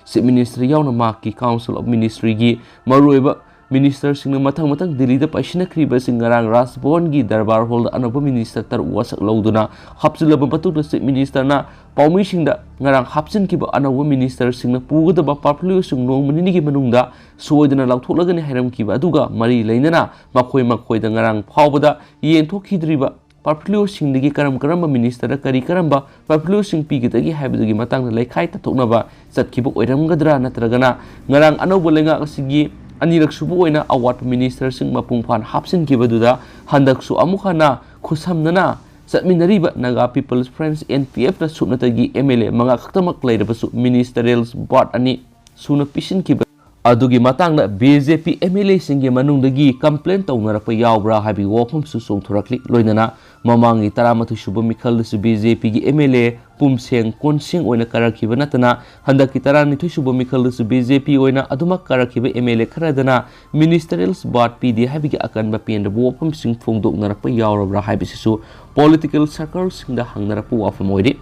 ꯆꯤꯐ ꯃꯤꯅꯤꯁꯇꯔ ꯌꯥꯎꯅ ꯃꯍꯥꯛꯀꯤ ꯀꯥꯎꯟꯁꯤꯜ ꯑꯣꯐ ꯃꯤꯅꯤꯁꯇ꯭ꯔꯤꯒꯤ ꯃꯔꯨꯑꯣꯏꯕ ꯃꯤꯅꯤꯁꯇꯔꯁꯤꯡꯅ ꯃꯊꯪ ꯃꯊꯪ ꯗꯤꯜꯂꯤꯗ ꯄꯥꯏꯁꯤꯟꯅꯈ꯭ꯔꯤꯕꯁꯤꯡ ꯉꯔꯥꯡ ꯔꯥꯖ ꯚꯋꯟꯒꯤ ꯗꯔꯕꯥꯔ ꯍꯣꯜꯗ ꯑꯅꯧꯕ ꯃꯤꯅꯤꯁꯇꯔ ꯇꯔꯨꯛ ꯋꯥꯁꯛ ꯂꯧꯗꯨꯅ ꯍꯥꯞꯆꯤꯜꯂꯕ ꯃꯇꯨꯡꯗ ꯆꯤꯐ ꯃꯤꯅꯤꯁꯇꯔꯅ ꯄꯥꯎꯃꯤꯁꯤꯡꯗ ꯉꯔꯥꯡ ꯍꯥꯞꯆꯤꯟꯈꯤꯕ ꯑꯅꯧꯕ ꯃꯤꯅꯤꯁꯇꯔꯁꯤꯡꯅ ꯄꯨꯒꯗꯕ ꯄꯣꯔꯠꯐꯣꯂꯤꯑꯣꯁꯤꯡ ꯅꯣꯡꯃ ꯅꯤꯅꯤꯒꯤ ꯃꯅꯨꯡꯗ ꯁꯣꯏꯗꯅ ꯂꯧꯊꯣꯛꯂꯒꯅꯤ ꯍꯥꯏꯔꯝꯈꯤꯕ ꯑꯗꯨꯒ ꯃꯔꯤ ꯂꯩꯅꯅ ꯃꯈꯣꯏ ꯃꯈꯣꯏꯗ ꯉꯔꯥꯡ ꯐꯥꯎꯕꯗ ꯌꯦꯟꯊꯣꯛꯈꯤꯗ꯭ꯔꯤꯕ ꯄꯣꯔꯠꯐꯣꯂꯤꯑꯣꯁꯤꯡꯗꯒꯤ ꯀꯔꯝ ꯀꯔꯝꯕ ꯃꯤꯅꯤꯁꯇꯔꯗ ꯀꯔꯤ ꯀꯔꯝꯕ ꯄꯣꯔꯠꯐꯣꯂꯤꯑꯣꯁꯤꯡ ꯄꯤꯒꯗꯒꯦ ꯍꯥꯏꯕꯗꯨꯒꯤ ꯃꯇꯥꯡꯗ ꯂꯩꯈꯥꯏ ꯇꯥꯊꯣꯛꯅꯕ ꯆꯠꯈꯤꯕ ꯑꯣꯏꯔꯝꯒꯗ꯭ꯔꯥ, ꯅꯠꯇ꯭ꯔꯒꯅ ꯉꯔꯥꯡ ꯑꯅꯧꯕ ꯂꯩꯉꯥꯛ ꯑꯁꯤꯒꯤ ꯑꯅꯤꯔꯛ ꯁꯨꯕ ꯑꯣꯏꯅ ꯑꯋꯥꯠꯄ ꯃꯤꯅꯤꯁꯇꯔꯁꯤꯡ ꯃꯄꯨꯡ ꯐꯥꯅ ꯍꯥꯞꯆꯤꯟꯈꯤꯕꯗꯨꯗ ꯍꯟꯗꯛꯁꯨ ꯑꯃꯨꯛ ꯍꯟꯅ ꯈꯨꯠꯁꯝꯅꯅ ꯆꯠꯃꯤꯟꯅꯔꯤꯕ Naga peoples front, N P ꯑꯦꯐꯅ ꯁꯨꯞꯅꯇꯒꯤ ꯑꯦꯝ ꯑꯦꯜ ꯑꯦ ꯃꯉꯥ ꯈꯛꯇꯃꯛ ꯂꯩꯔꯕꯁꯨ ꯃꯤꯅꯤꯁꯇꯔꯤꯌꯦꯜ ꯕꯥꯔꯠ ꯑꯅꯤ ꯁꯨꯅ ꯄꯤꯁꯤꯟꯈꯤꯕ ꯑꯗꯨꯒꯤ ꯃꯇꯥꯡꯗ B J P M L ꯑꯦꯁꯤꯡꯒꯤ ꯃꯅꯨꯡꯗꯒꯤ ꯀꯝꯄ꯭ꯂꯦꯟ ꯇꯧꯅꯔꯛꯄ ꯌꯥꯎꯕ꯭ꯔꯥ ꯍꯥꯏꯕꯒꯤ ꯋꯥꯐꯝꯁꯨ ꯆꯣꯡꯊꯣꯔꯛꯂꯤ꯫ ꯂꯣꯏꯅꯅ ꯃꯃꯥꯡꯒꯤ ꯇꯔꯥꯃꯥꯊꯣꯏ ꯁꯨꯕ ꯃꯤꯈꯜꯗꯁꯨ ꯕꯤ ꯖꯦ ꯄꯤꯒꯤ ꯑꯦꯝ ꯑꯦꯜ ꯑꯦ ꯄꯨꯝꯁꯦꯡ ꯀꯣꯟꯁꯦꯡ ꯑꯣꯏꯅ ꯀꯥꯔꯛꯈꯤꯕ ꯅꯠꯇꯅ, ꯍꯟꯗꯛꯀꯤ ꯇꯔꯥꯅꯤꯊꯣꯏ ꯁꯨꯕ ꯃꯤꯈꯜꯗꯁꯨ ꯕꯤ ꯖꯦ ꯄꯤ ꯑꯣꯏꯅ ꯑꯗꯨꯃꯛ ꯀꯥꯔꯛꯈꯤꯕ ꯑꯦꯝ ꯑꯦꯜ ꯑꯦ ꯈꯔꯗꯅ ꯃꯤꯅꯤꯁꯇꯔꯤꯌꯦꯜ ꯕꯥꯔꯠ ꯄꯤꯗꯦ ꯍꯥꯏꯕꯒꯤ ꯑꯀꯟꯕ ꯄꯦꯟꯗꯕ ꯋꯥꯐꯝꯁꯤꯡ ꯐꯣꯡꯗꯣꯛꯅꯔꯛꯄ ꯌꯥꯎꯔꯕ꯭ꯔꯥ ꯍꯥꯏꯕꯁꯤꯁꯨ ꯄꯣꯂꯤꯇꯤꯀꯦꯜ ꯁꯔꯀꯜꯁꯤꯡꯗ ꯍꯪꯅꯔꯛꯄ ꯋꯥꯐꯝ ꯑꯣꯏꯔꯤ꯫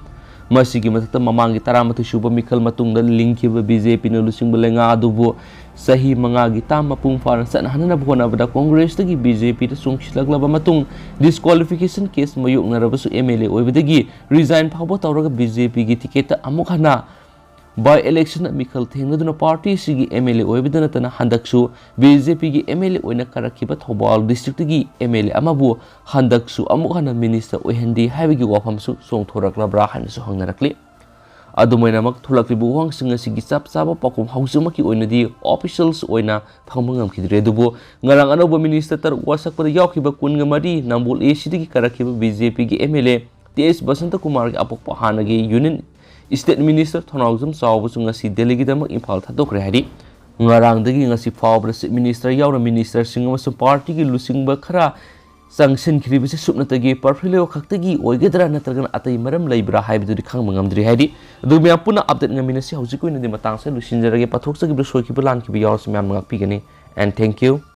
ꯃꯁꯤꯒꯤ ꯃꯊꯛꯇ ꯃꯃꯥꯡꯒꯤ ꯇꯔꯥꯃꯥꯊꯣꯏ ꯁꯨꯕ ꯃꯤꯈꯜ ꯃꯇꯨꯡꯗ ꯂꯤꯡꯈꯤꯕ ꯕꯤ ꯖꯦ ꯄꯤꯅ ꯂꯨꯆꯤꯡꯕ ꯂꯩꯉꯥꯛ ꯑꯗꯨꯕꯨ ꯆꯍꯤ ꯃꯉꯥꯒꯤ ꯇꯥꯝ ꯃꯄꯨꯡ ꯐꯥꯅ ꯆꯠꯅꯍꯟꯅꯕ ꯍꯣꯠꯅꯕꯗ ꯀꯣꯡꯒ꯭ꯔꯦꯁꯇꯒꯤ ꯕꯤ ꯖꯦ ꯄꯤꯗ ꯆꯣꯡꯁꯤꯜꯂꯛꯂꯕ ꯃꯇꯨꯡ ꯗꯤꯁꯀ꯭ꯋꯥꯂꯤꯐꯤꯀꯦꯁꯟ ꯀꯦꯁ ꯃꯥꯌꯣꯛꯅꯔꯕꯁꯨ ꯑꯦꯝ ꯑꯦꯜ ꯑꯦ ꯑꯣꯏꯕꯗꯒꯤ ꯔꯤꯖꯥꯏꯟ ꯐꯥꯎꯕ ꯇꯧꯔꯒ ꯕꯤ ꯖꯦ ꯄꯤꯒꯤ ꯇꯤꯀꯦꯠꯇ ꯑꯃꯨꯛ ꯍꯟꯅ ꯕꯥꯏ ꯏꯂꯦꯛꯁꯟꯗ ꯃꯤꯈꯜ ꯊꯦꯡꯅꯗꯨꯅ ꯄꯥꯔꯇꯤ ꯑꯁꯤꯒꯤ ꯑꯦꯝ ꯑꯦꯜ ꯑꯦ ꯑꯣꯏꯕꯗ ꯅꯠꯇꯅ ꯍꯟꯗꯛꯁꯨ ꯕꯤ ꯖꯦ ꯄꯤꯒꯤ ꯑꯦꯝ ꯑꯦꯜ ꯑꯦ ꯑꯣꯏꯅ ꯀꯥꯔꯛꯈꯤꯕ ꯊꯧꯕꯥꯜ ꯗꯤꯁꯇ꯭ꯔꯤꯛꯇꯒꯤ ꯑꯦꯝ ꯑꯦꯜ ꯑꯦ ꯑꯃꯕꯨ ꯍꯟꯗꯛꯁꯨ ꯑꯃꯨꯛ ꯍꯟꯅ ꯃꯤꯅꯤꯁꯇꯔ ꯑꯣꯏꯍꯟꯗꯦ ꯍꯥꯏꯕꯒꯤ ꯋꯥꯐꯝꯁꯨ ꯆꯣꯡꯊꯣꯔꯛꯂꯕ꯭ꯔꯥ ꯍꯥꯏꯅꯁꯨ ꯍꯪꯅꯔꯛꯂꯤ꯫ ꯑꯗꯨꯝ ꯑꯣꯏꯅꯃꯛ, ꯊꯣꯛꯂꯛꯂꯤꯕ ꯋꯥꯍꯪꯁꯤꯡ ꯑꯁꯤꯒꯤ ꯆꯞ ꯆꯥꯕ ꯄꯥꯎꯈꯨꯝ ꯍꯧꯖꯤꯛꯃꯛꯀꯤ ꯑꯣꯏꯅꯗꯤ ꯑꯣꯐꯤꯁꯤꯌꯦꯜꯁ ꯑꯣꯏꯅ ꯐꯪꯕ ꯉꯝꯈꯤꯗ꯭ꯔꯦ꯫ ꯑꯗꯨꯕꯨ ꯉꯔꯥꯡ ꯑꯅꯧꯕ ꯃꯤꯅꯤꯁꯇꯔ ꯇꯔꯨꯛ ꯋꯥꯁꯛꯄꯗ ꯌꯥꯎꯈꯤꯕ ꯀꯨꯟꯒ ꯃꯔꯤ ꯅꯝꯕꯣꯜ ꯑꯦ ꯁꯤꯗꯒꯤ ꯀꯥꯔꯛꯈꯤꯕ ꯕꯤ ꯖꯦ ꯄꯤꯒꯤ ꯑꯦꯝ ꯑꯦꯜ ꯑꯦ ꯇꯤ ꯑꯦꯁ ꯕꯁꯟꯇ ꯀꯨꯃꯥꯔꯒꯤ ꯑꯄꯣꯛꯄ ꯍꯥꯟꯅꯒꯤ ꯌꯨꯅꯤꯌꯟ ꯏꯁꯇꯦꯠ ꯃꯤꯅꯤꯁꯇꯔ ꯊꯧꯅꯥꯎꯖꯝ ꯆꯥꯎꯕꯁꯨ ꯉꯁꯤ ꯗꯦꯜꯂꯤꯒꯤꯗꯃꯛ ꯏꯝꯐꯥꯜ ꯊꯥꯗꯣꯛꯈ꯭ꯔꯦ ꯍꯥꯏꯔꯤ꯫ ꯉꯔꯥꯡꯗꯒꯤ ꯉꯁꯤ ꯐꯥꯎꯕꯗ ꯆꯤꯐ ꯃꯤꯅꯤꯁꯇꯔ ꯌꯥꯎꯅ ꯃꯤꯅꯤꯁꯇꯔꯁꯤꯡ ꯑꯃꯁꯨꯡ ꯄꯥꯔꯇꯤꯒꯤ ꯂꯨꯆꯤꯡꯕ ꯈꯔ ꯆꯪꯁꯤꯟꯈ꯭ꯔꯤꯕꯁꯤ ꯁꯨꯞꯅꯇꯒꯤ ꯄꯔꯐꯤꯂꯤꯑꯣ ꯈꯛꯇꯒꯤ ꯑꯣꯏꯒꯗ꯭ꯔꯥ ꯅꯠꯇ꯭ꯔꯒꯅ ꯑꯇꯩ ꯃꯔꯝ ꯂꯩꯕ꯭ꯔꯥ ꯍꯥꯏꯕꯗꯨꯗꯤ ꯈꯪꯕ ꯉꯝꯗ꯭ꯔꯤ ꯍꯥꯏꯔꯤ꯫ ꯑꯗꯨ ꯃꯌꯥꯝ ꯄꯨꯟꯅ ꯑꯞꯗꯦꯠ ꯉꯝꯃꯤꯟꯅꯁꯤ꯫ ꯍꯧꯖꯤꯛꯀꯤ ꯑꯣꯏꯅꯗꯤ ꯃꯇꯥꯡꯁꯦ ꯂꯣꯏꯁꯤꯟꯖꯔꯒꯦ꯫ ꯄꯥꯊꯣꯛꯆꯈꯤꯕꯗ ꯁꯣꯏꯈꯤꯕ ꯂꯥꯟꯈꯤꯕ ꯌꯥꯎꯔꯁꯨ ꯃꯌꯥꯝꯅ ꯉꯥꯛꯄꯤꯒꯅꯤ꯫ And thank you꯫